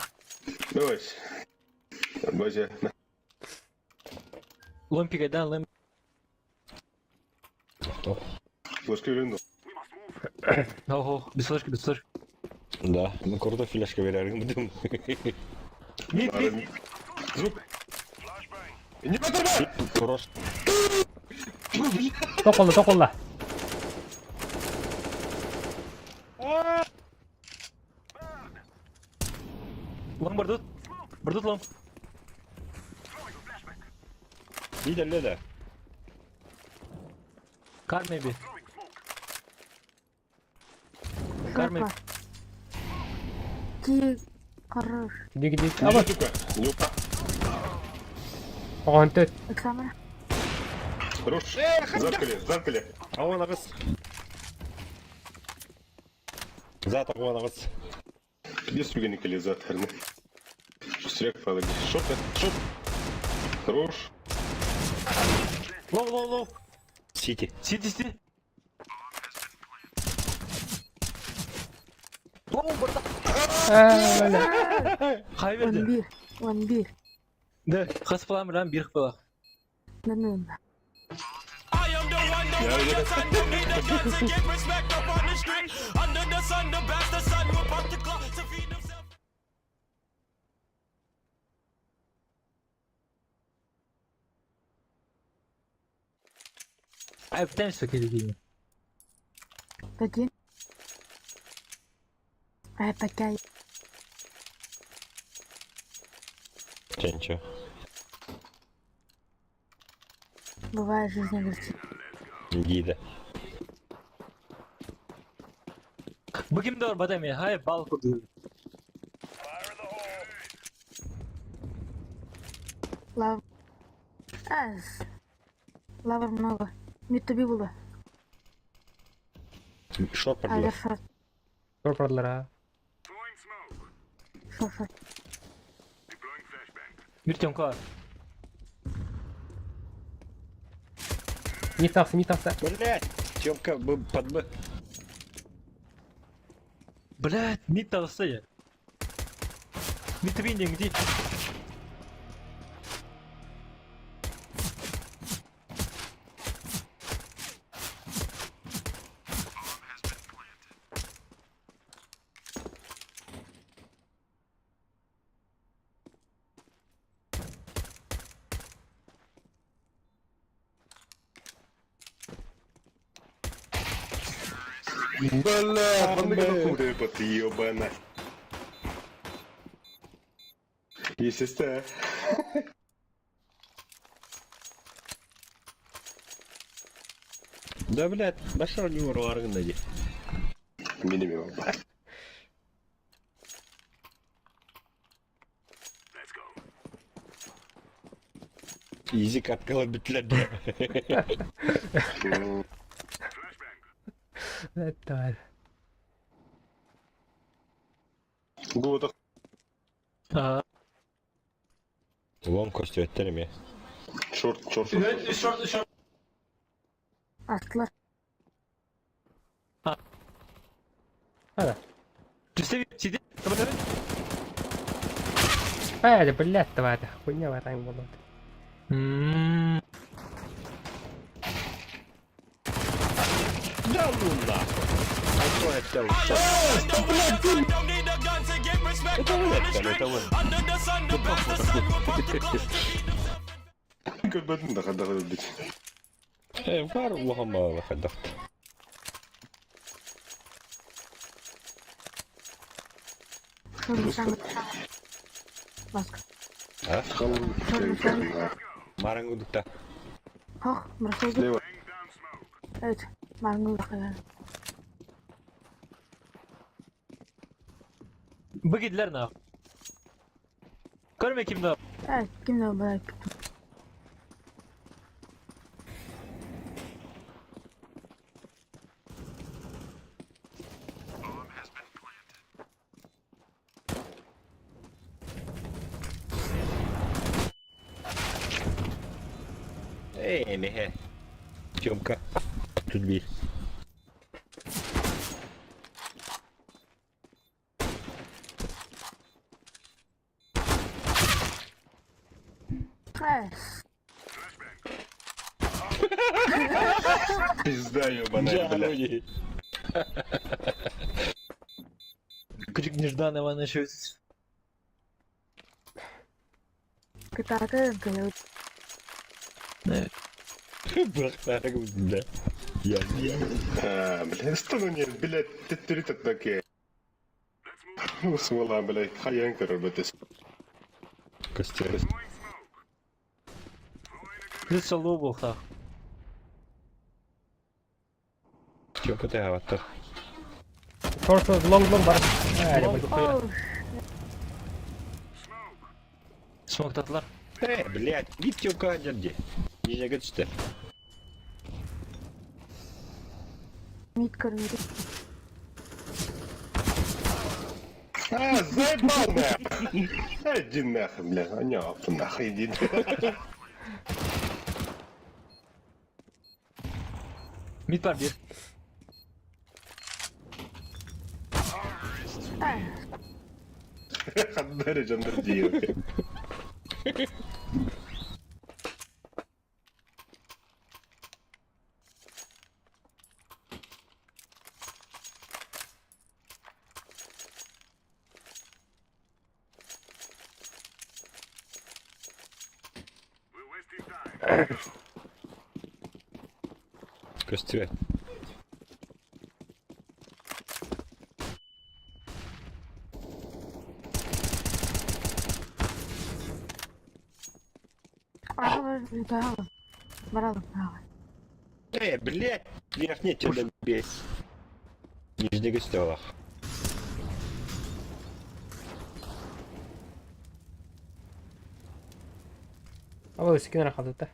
Давай. Боже. Ломпик айдан, лом. Кто? Флешка үйренді. Ого, без флешки, без флешки. Да, ну круто флешка верярым будем. Мид, мид. Звук. Не батырма! Хорош. Тоқолла, тоқолла. Лом бардут. Бардут лом. Иди да. Кар maybe. Кар maybe. Тиг. Хорош. Диги, диги. Аба. Люка. Оған төт. Экзамен. Хорош. Зеркале, зеркале. А он ағыз. Зат оған ағыз. Где сүрген келе зат әрні. Шүсірек файлы. Шоп, шоп. Хорош. Лоу, лоу, лоу. Сити. Сиди, сиди. Лоу, барда. Хай Он берди. бир. Он бир. Да, хас палам рам бир пала. Да ну. I am the one, the way your son don't need a gun to get respect up on the street. Under the sun, the bastard son will pop the clock to feed himself. Ай, пытаемся какие-то Один. Ай, пока. Че, ничего. Бывает жизнь огорчит. Иди да. Бу ким да бар бата мен, хай бал курду. Лав. Ас. Лавр много. Мид туби было. Шорт Алер продлил. шорт. Тор продылар а. Шорт, шорт. Бир тёмка бар. Не тақсы, не тақсы. Блядь! Тёмка, Б, под Б. Блядь, мид тағысы я. Мид түбейін деңгей. Бля, панды готов ебана. Естественно. Да, блядь, нашел не урваргын дии. Мин эмиэ буолла. Изи каткалар бүттүлэр дии. Давай. Гуотах Ага. Лон көстүбэттэр эмиэ. Шорт, шорт, Үһүн, үс шорт, үс шорт. Астылар. Түстэ сиди. Табы Э, блядь, тварь, хуйня варang болот. Ммм. Да ну нахуй! А то это ушел. Don't need a gun to get respect Это up вы on the это, street. это вы. Under the sun, the bastard son will pop the clock to feed himself. Көрбөтүм да хайдах өлбүт. Э, бар улахан баҕалаах хайдахт. Шорт Баска. А? Халын Марангудукта. Хох, бросай. Слева. Evet. Marangı bakıyor. Бу кидлер нахуй. Көрмө ким да. Evet, kimle bırak. Эй, мехе. Тёмка. Тут бир. Evet. Пизда ебаная, бля. Дья, Крик Неждан Иванович. Кытаата кылы. Бырахтарык бля. Я А, бля, что ну нет, блядь, ты такие. Смола, блядь, хаян көрбөтөс. Костер. Плюс соло буохта. Тёмка ты аватар. Шорт, шорт, лонг, лонг бар. Э, блядь. Oh, Смоктатылар. Э, блядь, бит Тёмка дерди. Не жагат mid көрмedi. А, заебал нахуй. Иди нахуй, бля, а не, нахуй иди. Мид бар бир. Хаддари Джандардиев. Костер. Ага, баралым. Баралым. Ага. Э, блядь, верхний тебя бей. Нижний гостелах. Абы скинер хадыта.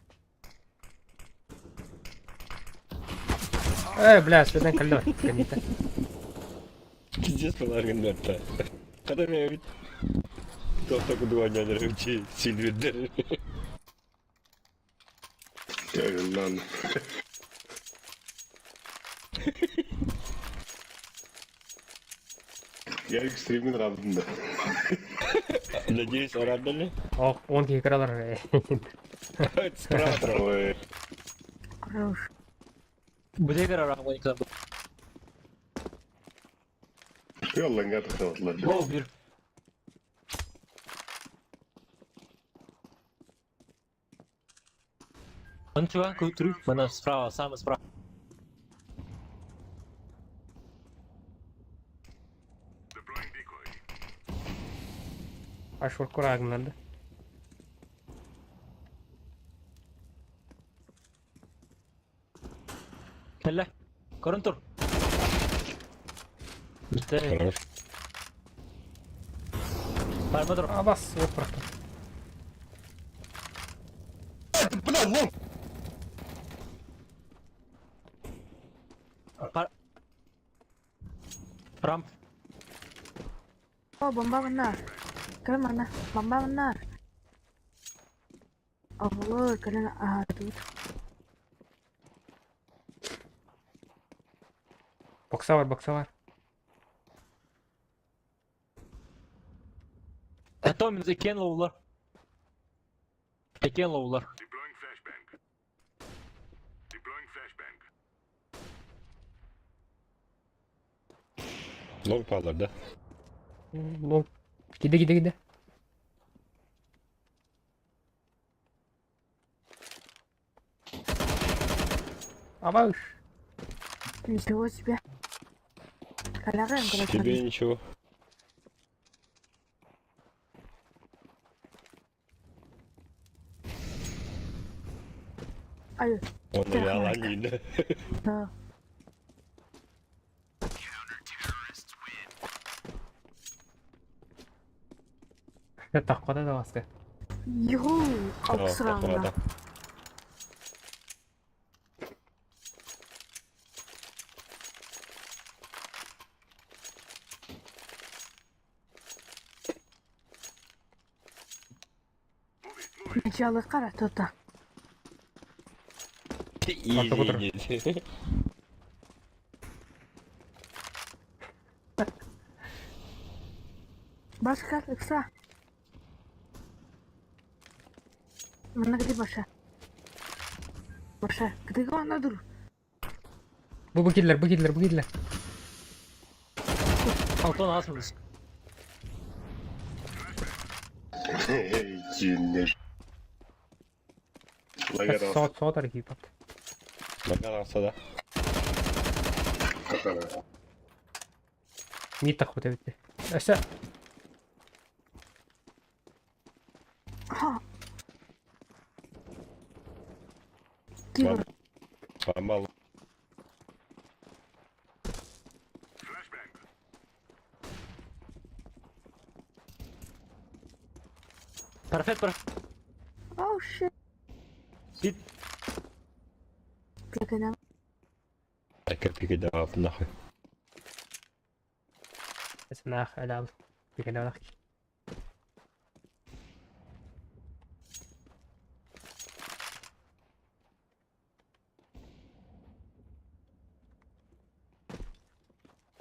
Э, бля, следен калдыр. Канита. Пиздец, паларгын Когда меня ведь... Тоқта кудуаня рычи, сильвердер. Lan. Я экстремный радым да. Надеюсь, радали? Ох, он кикралар. Справа. Ой, Хорош. Бүдегер араңгы никлар. Ялланга тахталар. Бол бир. Он чувак трюк, мана справа, самый справа. А шорт курагнарды. Кэллэ. Көрөн тур. Бүттэ. Хорош. Барма тур. Абас, вот просто. Бля, лонг! Пар... Рамп. О, бомба манна. Кэл манна. Бомба манна. Оҕолор кэлэн аһаатыбыт. Бокса бар, бокса бар. Потом иккиэн лоулар. Иккиэн лоулар. Long pallar да? Лонг. Киде, киде, киде. Абаш. Ничего себе. Калярым, Тебе ничего. Ай, Он реаланин. да. Таххата да баска. Юху, алпыс раундда. Начало қара тота. Извините. Башка, ыкса. Манна где баша? Баша, где она дур? Бу бу кидлер, бу кидлер, бу кидлер. Антон асмыз. Эй, дьиҥнэр. Лагер Соот, соот архипат. Лагарался, да? Какара. Не таххата битте. Өссө Ха. Кибер. Помал. Perfect, perfect. Оу, shit. Бит. Пиканем. Так, пикадавап нахуй. Нах, алал. Бикалалах.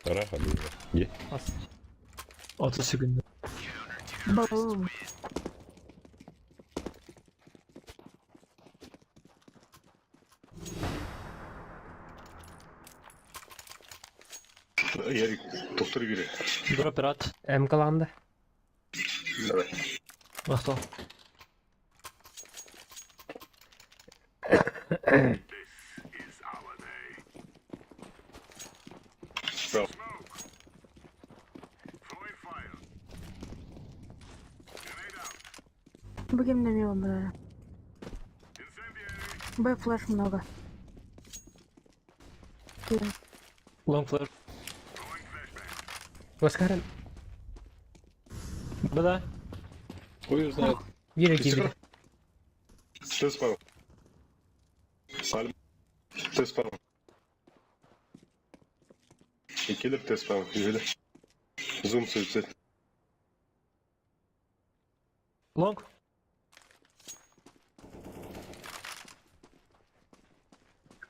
Раха, Где? Ас. 30 секунд. Бум. Ярик, доктор бери. Дроперат. МКланды. Давай. Махтал. Браво. Будем на милом, да. Б флеш много. Кин. Лонг флеш. Оскарен. Бда. Хуй знает. Бире киде. Тест пал. Салим. Тест пал. Икилер тест пал. Юля. Зум суицид. Лонг.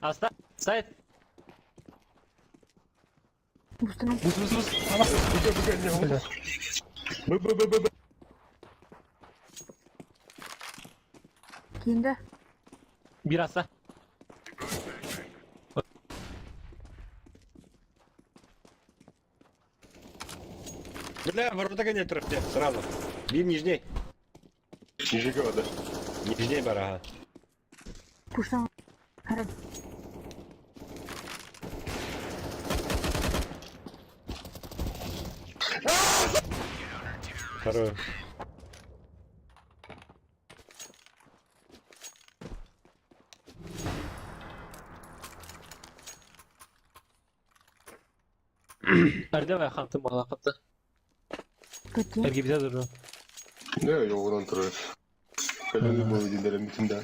Аста. Сайт. Бустану. Бус, бус, бус. Бля. Б, Б, Б, Б, Б. Кин да. Бир аста. Бля, ворота гоняет трохи, сразу. Бим нижней. Нижнего, да. Нижней барага. Пуштан. Харен. Хорош. Эрдэ хантым балакытты. Көтүө. Эргибитэ туру. Ne yoğuran turur. Kalemi bu dinlerim bütün de.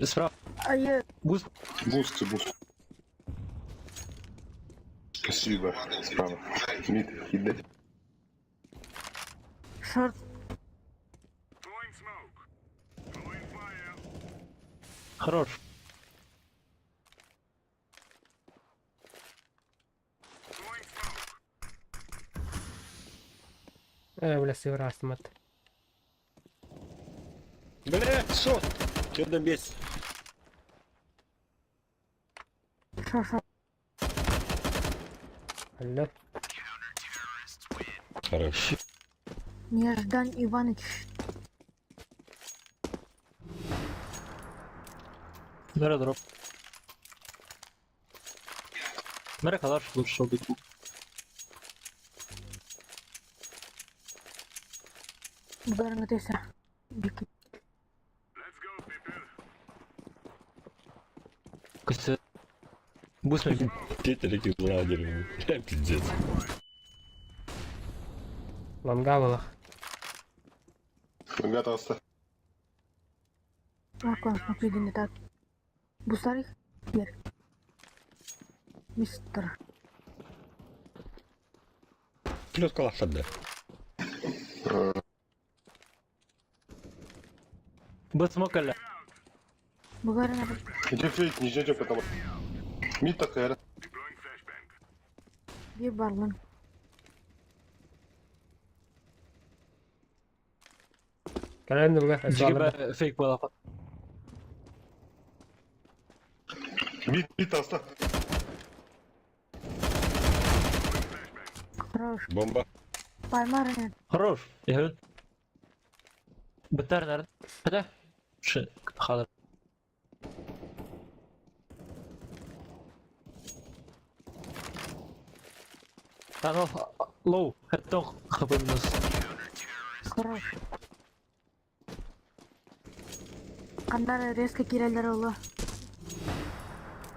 Справа. Айы. Буст. Буст, буст. Спасибо. Справа. Мид, иди. Шорт. Хорош. Э, бля, сыра астымат. Бля, шо? Че на месте? Шо, шо. Алло. Хорошо. Неждан Иваныч. Мера дроп. Мера калаш лучше убить. Барыңытыса. Бики. Костя. Буст мой. Тетрики лагерь. Бля, пиздец. Лонга было. Ребята, оста. Аква, не так. Бусарих. Бер. Мистер. Плюс калашат, да. Буст смок алла. Бугарына Иди фейк, не ждете потому. Мид такая. bir барлын. Кэлэн дуга. Жиги фейк балакат. Мид, мид оста. Хорош. Бомба. Паймарына. Хорош. Я Бетер наверное. Хотя. Ши. Хадр. Ано лоу. Хаттон хп минус. Хорош. Кандары резко кирелер олу.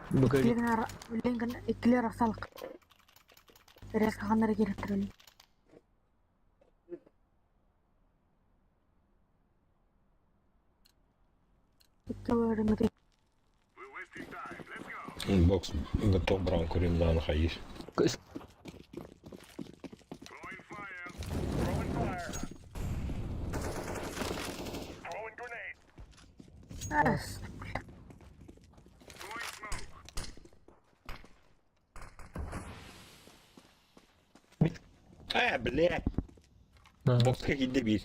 Бүгін Билген икилер асалык. Резко кандары керек туралы. Икки бөлүмү Бокс готов браун курим на хаиш. Ас. А, бля. Бокс как дебиль.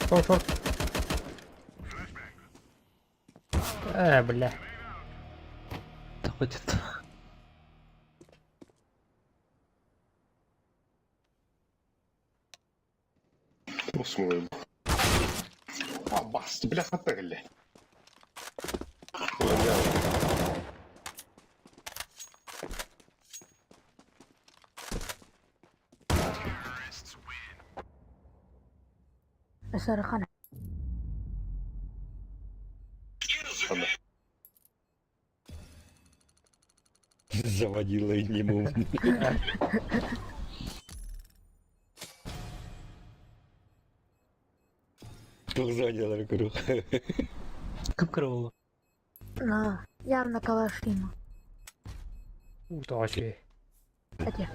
Шорт, шорт. Э, бля. Хватит. Осмой. А, бас, бля, хатта келли. Сарыхан. Заводила и не мог. Тух заводила круг. Кып болду. На, явно калашима. Удачи. Хотя.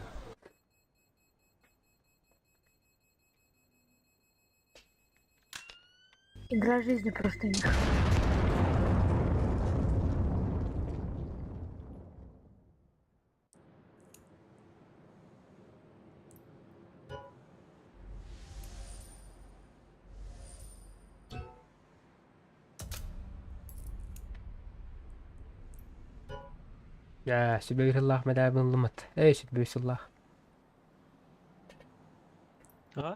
Игра жизни просто них. Я себе Аллах медабын лымат. Эй, сүтбүй сыллах. А?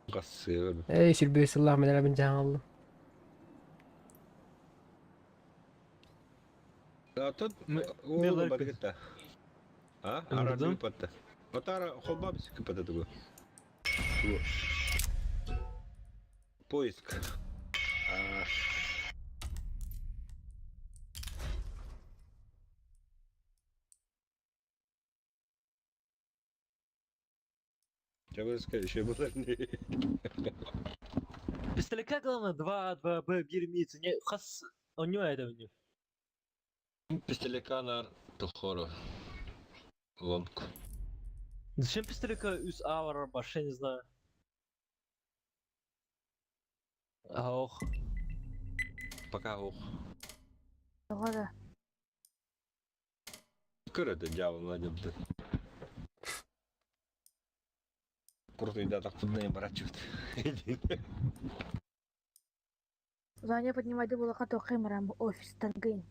Кассыр. Эй, сүтбүй сыллах медабын жаңылым. А тут Милар ол баргетта. А? Ырдым. Ара патта. Отара холбабс капата тугу. Поиск. А. Еще было Пистолетка главное 2, 2, Б, бир миц. Не, хас, у него это у него. Пистолетка тухору. Лонг. Зачем пистолетка из авара, вообще не знаю. Ох. Пока ох. Тоҕо да. Көрөтө дьаабы младенты. Куртуйда барачут. Заня поднимайды булака тоқай офистан гын.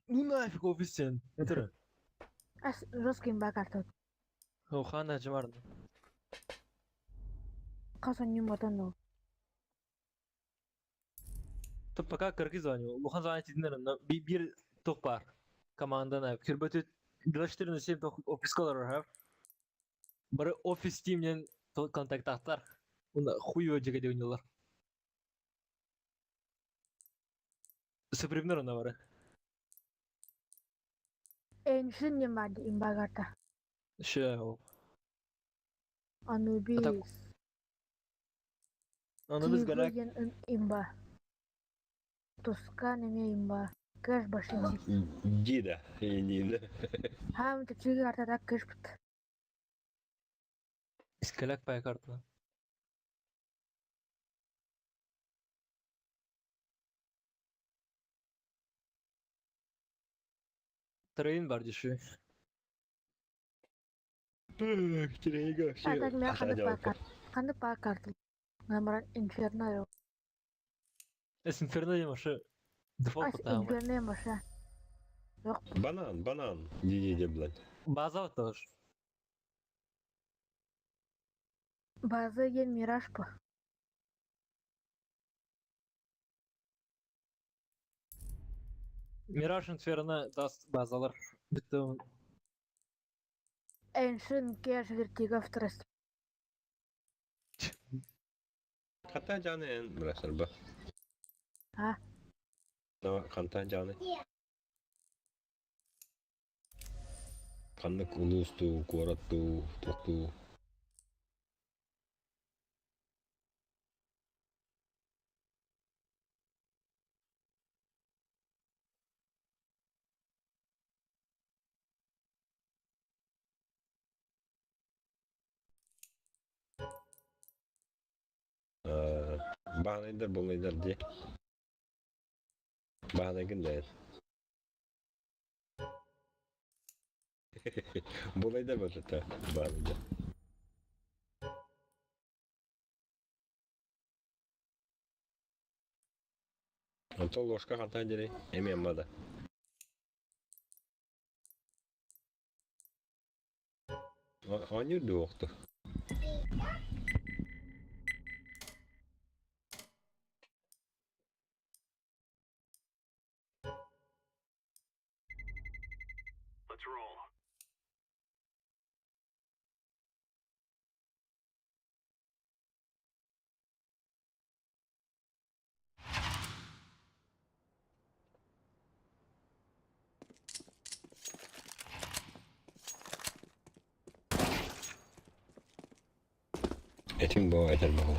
Ну нафиг офистен. Это. Ас жесткий имба карта. Хана жамарны. Қасан нюмотан ол. То пока кыргыз звоню. Лухан звонит динер, бир ток бар. Команда на кирбөтү 24/7 ток офис колор have. Бары офис тимнен контакттар. Уна хуй жеге ойнолар. Супремнер она бары. Эншин не барды имба карта. Ше ол. Анубис. Аны биз галак Тигр имба. Тоска неме имба. Кэш башин. Дида. Нина. Хам тигр карта так кэш бит. Искалак пай карта. Трейн бар деши. А так мен қанды па карта. Қанды па карта. Намаран инферно. Эс инферно демаши. Дефолт Ас потому. инферно маша. Банан, банан. Диди, блядь. База тоже. База ен мираж па. Мираж Инферно даст базалар. Бітті Эншин кэш вертиго втрест. Хата жаны брасар ба. А? Ханта жаны. Ханнык улусту, куоратту, тохту. Баанайдар болайдар де. Баанайгын да. Болайдар болата. Баанайдар. Онтон ложка хантан дери эми аммада. Анюр дуохту. Этим боо этер буолла.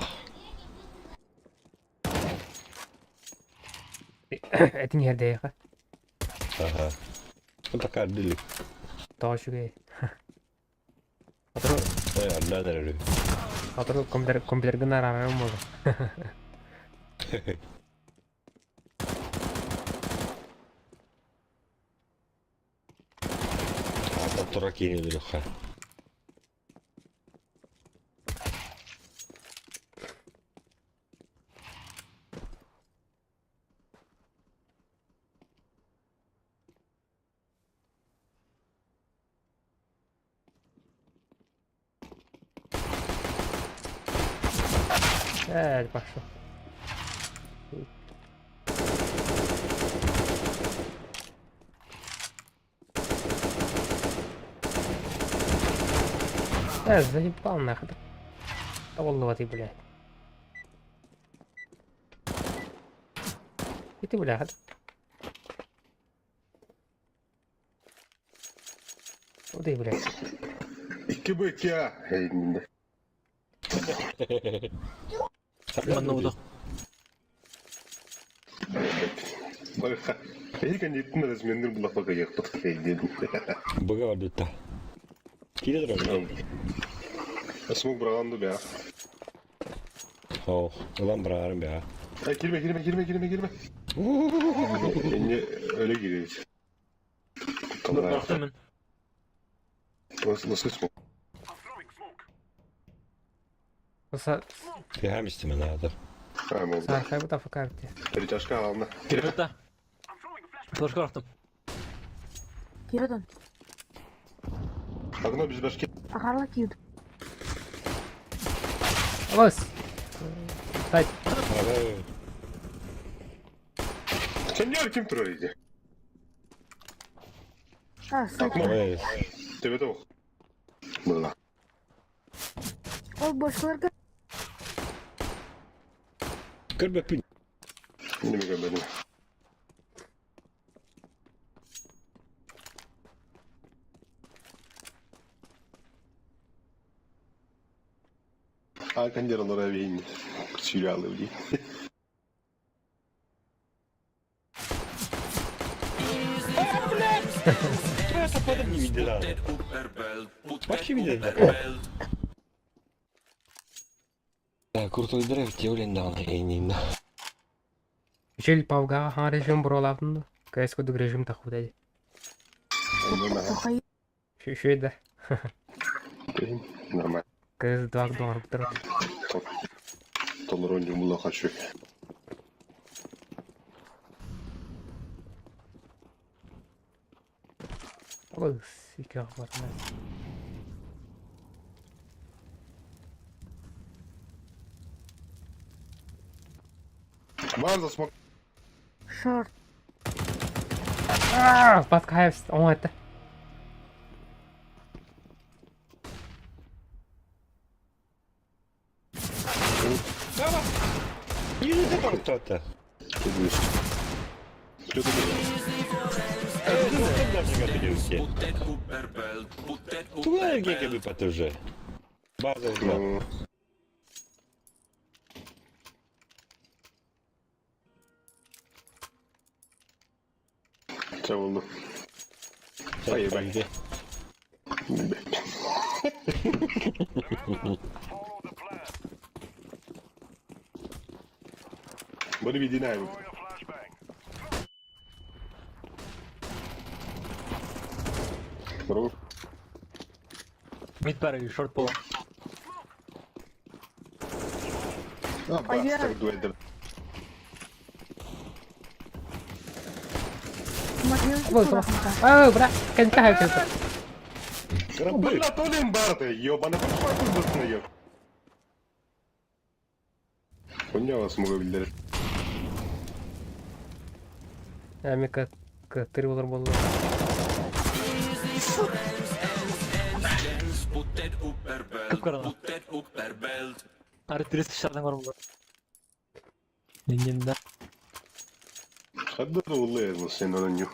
Этин yerде Аха. Пока дили. Тоошуге. Отору Ой, арда дәрі. отору компьютер компьютерге нарарым болду. Ата тура кейіне ха. Э, пошел. Э, заебал нахуй. Да والله ты, блядь. И ты, блядь. Вот ты, блядь. 2 б 2 А. Эйнинде. Манна удах. Эһи кэнниттэн разменнир булахпа кыйыахпыт диэн. Быга барбытта. Киирэ турар. Смок быраҕан ду бэҕэ. Оо, ылан быраҕарым бэҕэ. Ай кирме кирме кирме кирме кирме. Инне өлө кииребит. Бырахтым мин. Лосы смок. Түһэм истимэ наада. Саархайбыт афыкаабыт. Перетяжка аҕална. Кирбетта. Флешка бырахтым. Киирэ Окно без башки. Ахарла киирдим. Алыс! Сайт. Сеньор ким турар иди? А, сайт. Ой, Тебе того. Была. Ол бошларга Көрбөппүн. Не көрбөдүм. А кондер лоровень. Сериалы в Не видела. Вообще видела. Крутой драйв тевлен даҕаны Үчүл павгаҕа хаҥа режим буруолаабытын дуу? КС курдук режим тахпыта дии. Тухай Үчүгэй да. Нормально. КС 2 доҥорбуттар. Толорон жумула хочу. Алыс, икки барна. База смог. шорт. Аа, Баткаевс, оҥо этэ. Кто-то. Что ты Туда геге уже. База два. Ча болду. Ай, бай. Бары видинай. Бро. Мид пара или шорт пола. А, бастер дуэдер. Алыс, Аа, бра, кэнтэ хайпта. Бля, то ли барты, ёбана, пошла ёб. Хуйня смогу билер. Эми к тыр болар болду. Кып-караңа. Ары 30 шардан бар булар. Ниннен Хадда улы сен оны нюх.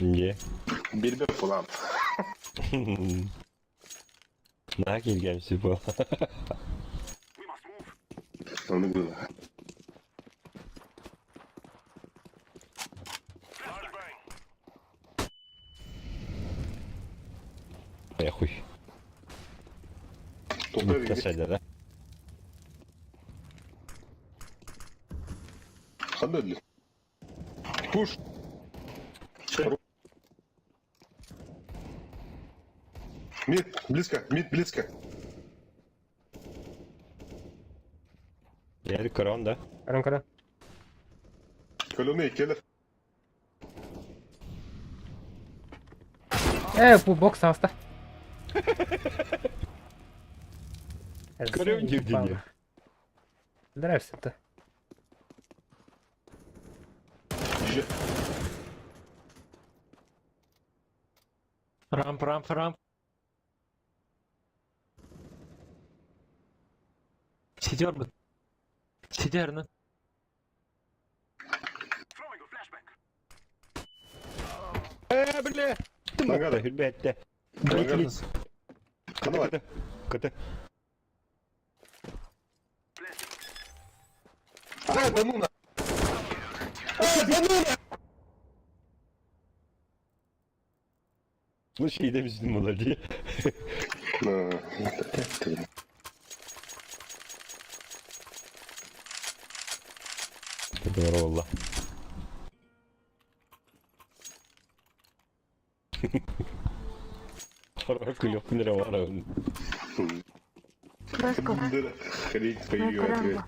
Не. Бирбе пулам. На килгән сипа. Оны было. Я хуй. Тоқтай Тасайда, да? Хадда ли? Пуш. Мид, близко, мид, близко. Я корон, да? Каран кара. Колоны келер. Э, бу бокс аста. Көрөм дивдине. Нравится-то. Же. Рамп, рамп, рамп. Сидер бит. Сидер, ну. Э, бля. Нагада. Ребята. Нагада. Канала. Ката. А, да ну на! А, да ну на! Bu şey demiştim buna diye. Doğru valla. Күлүөхпүн эрэ баҕарабын. Баско. Хрень твою, Карамба.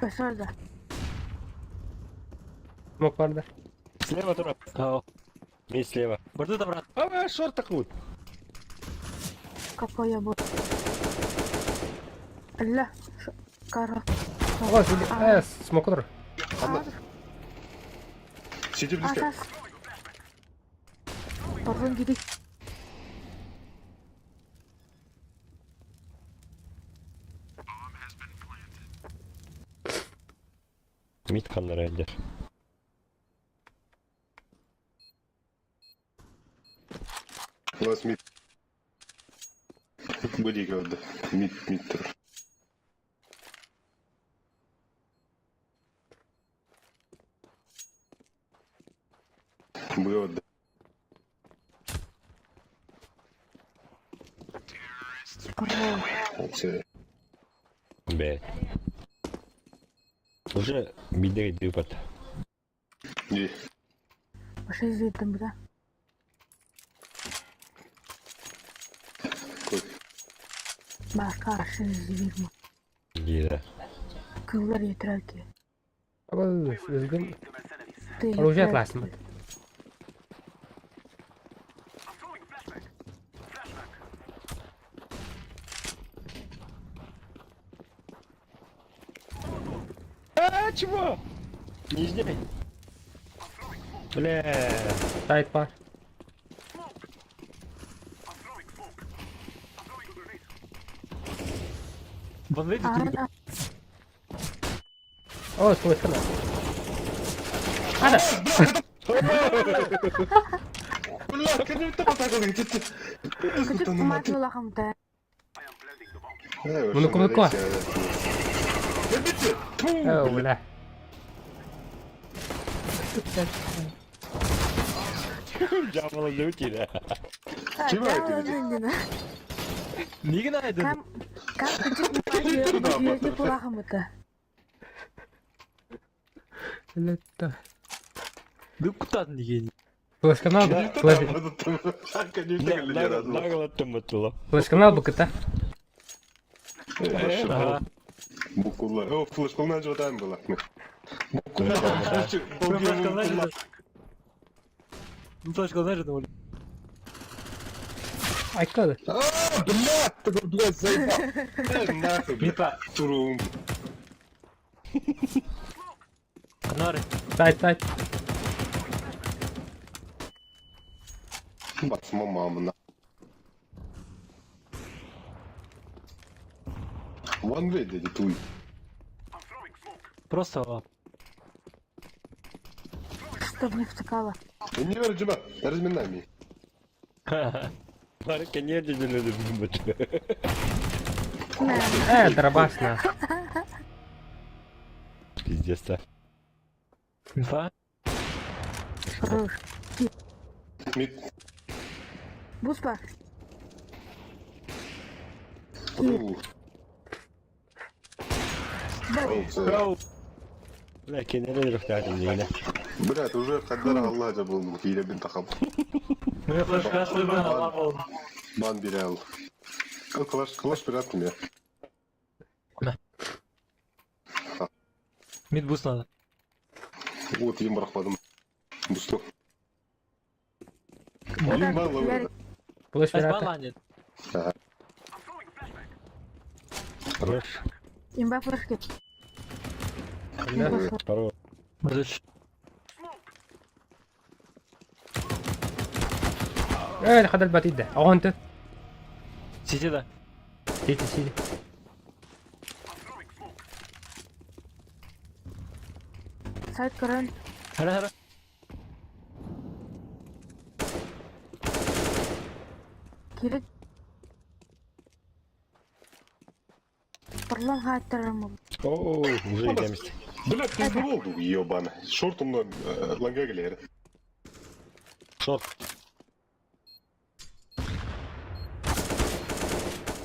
Başardı. Смок бар да. Слева тура. Ау. Мен слева. Барды да брат. А, шорт такут. Какой я был. Ля. Кара. О, э, смок тур. Сиди близко. Асас. Пардон, гиди. Мид ханнара элдер. У нас мид. Были говорят, мид, мид. Было, да. Все. Бэ. Уже мидеги дыпат. Не. Вообще izledim да. Кой? Başka aşırı Дида. Kıllar yeter ki. Абы өзгөн Ты оружие yeter ki. атласың. А, чего? Нижний. Бля. Сайт бар. Вон видите, А, О, слышно. Ада. Бля, как это так где-то? Küçük kumaş Bunu komik koy. О, бля. Жамала löтиде. Kim aydı Неге найдың? Кам кам küçük kumaş kulağımda. Лето. Дөп кутадың неге? Флешканал, Наглаттым бытылы. флешканал букыта. Ага. Букулла. О, флешкална жотайм была. Флешка знаешь, думали. Айкады. А, бля, ты блядь, заебал. Нахуй, блядь. Мипа. Турум. Нары. Сайт, сайт. Бас, мама, на. One way, дядя, туй. Просто Чтоб не втыкала. Не верю, Джима, разминай меня. Барыка не деділі бит. Э, дробаш на. Пиздец-то. Инфа. Хорош. Мид. Буспа. Бля, Бля, кенерен рөхтәдім дегене. ты уже қадар Алла жабыл, кейде бен тақап. Мен флешка алла болдым. Бан бере ал. Клаш, клаш берет мне. Мид бус надо. Вот, ем бұрақпадым. Бусту. Ем бар лавр. Флеш Айс берата. баланет. Хорош. Имба флешки. Бля. Хорош. Мырзыш. Э, хадал батида. Огонты. Сиди да. Сиди, сиди. Сайт көрөн. Хара хара. Кири Парлан хааттарым. О, уже идемист. Блядь, пизды болду, ебана. Шортумна ланга келер. Шорт.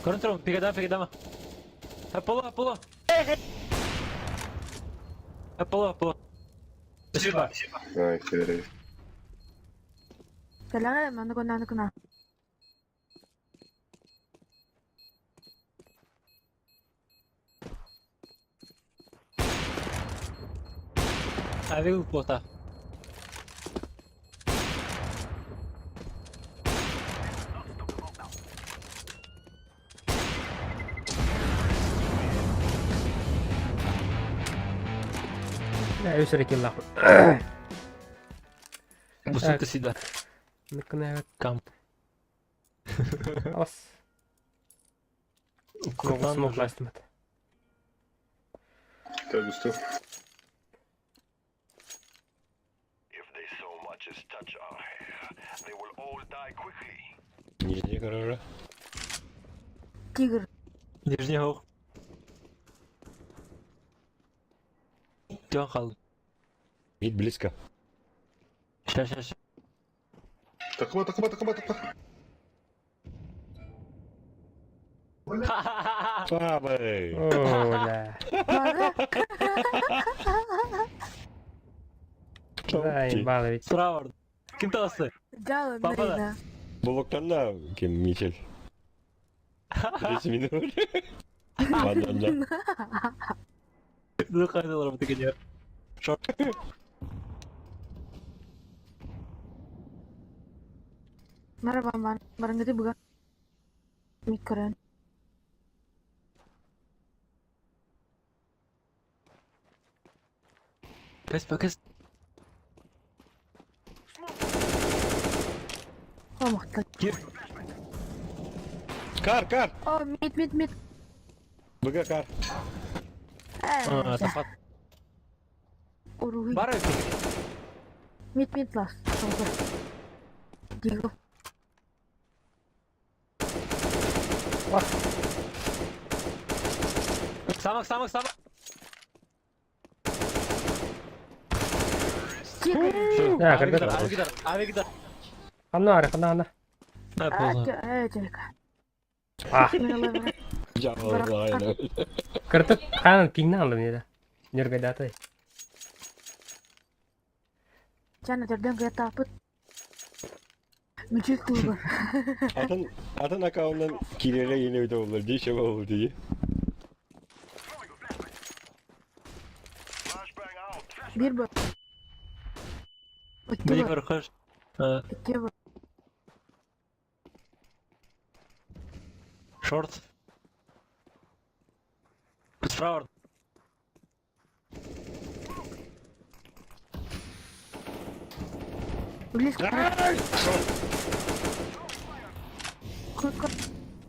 Көрөн турабын, пигадама, пигадама. Пола, пола. Пола, пола. Спасибо. Ай, херей. Кэлэҕэ маннык оннааны гына. Авиг плота. Үс эрэ киллаах. Бусука сида. Ныкына Кам. Ас. Смог ластымат. Так, густо. Нижний гаража. Тигр. Нижний хох. Тён хал. Вид близко. Ща, ща, ща. Такма, такма, такма, такма. Пабы! О, бля. Бары. Да, ебало ведь. Справа. Ким таласы? Жалын Папа да. Рина. Блоктан ким Мичель. 30 минут. Ладно, да. Ну хайдалар бу деген Шорт. Merhaba man. Барыңгыты буга. Микрон. Кэс, кэс. О, махтал. Кир. Кар, кар! О, мид, мид, мид. БГ кар. А, тафат. Уруги. Бар Мид, мид лас. Диго. Самак, самак, самак. Тигр. Да, когда Авигдар, авигдар. Ханна, ары, ханна, ханна. На, поздно. А, Жабылайны. кыртык ханан пиңнан алдым деді. Нөргайдаты. Жана төрдөн кыя тапыт. Мүчүк тугу. Атын, атын аккаунтан киреле ене өтө болду, деше болду дии. Бир бу. Икки Бери бу. көркөш. Икки бу. Шорт. Справа. Близко. Кот, кот.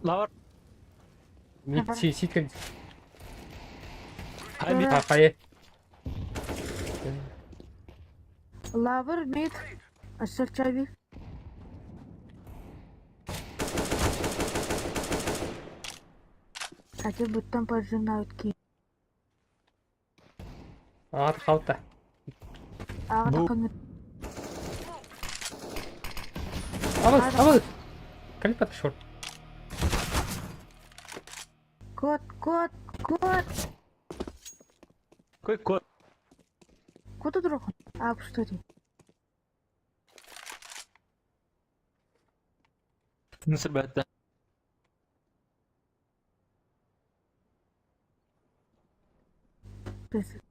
Лавар. Мид, си, ситкер. Хай мид. Хае. Лавр, мид. Ассер чайби. Хотя бы там поджимают ки. Ат қалта. Ага, Бу. такой Абыз, абыз. Калипат шорт. Кот, кот, кот. Кой кот. Кот друг. А, что ты? Nasıl bette? Близко.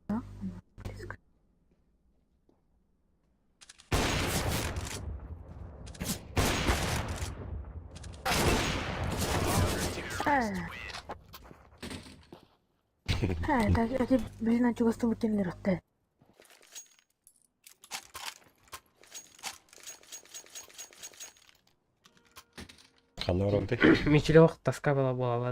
Э, так, эти, блин, чугастым утенлер отты. Ханна оронты. Мичеле тоска была была.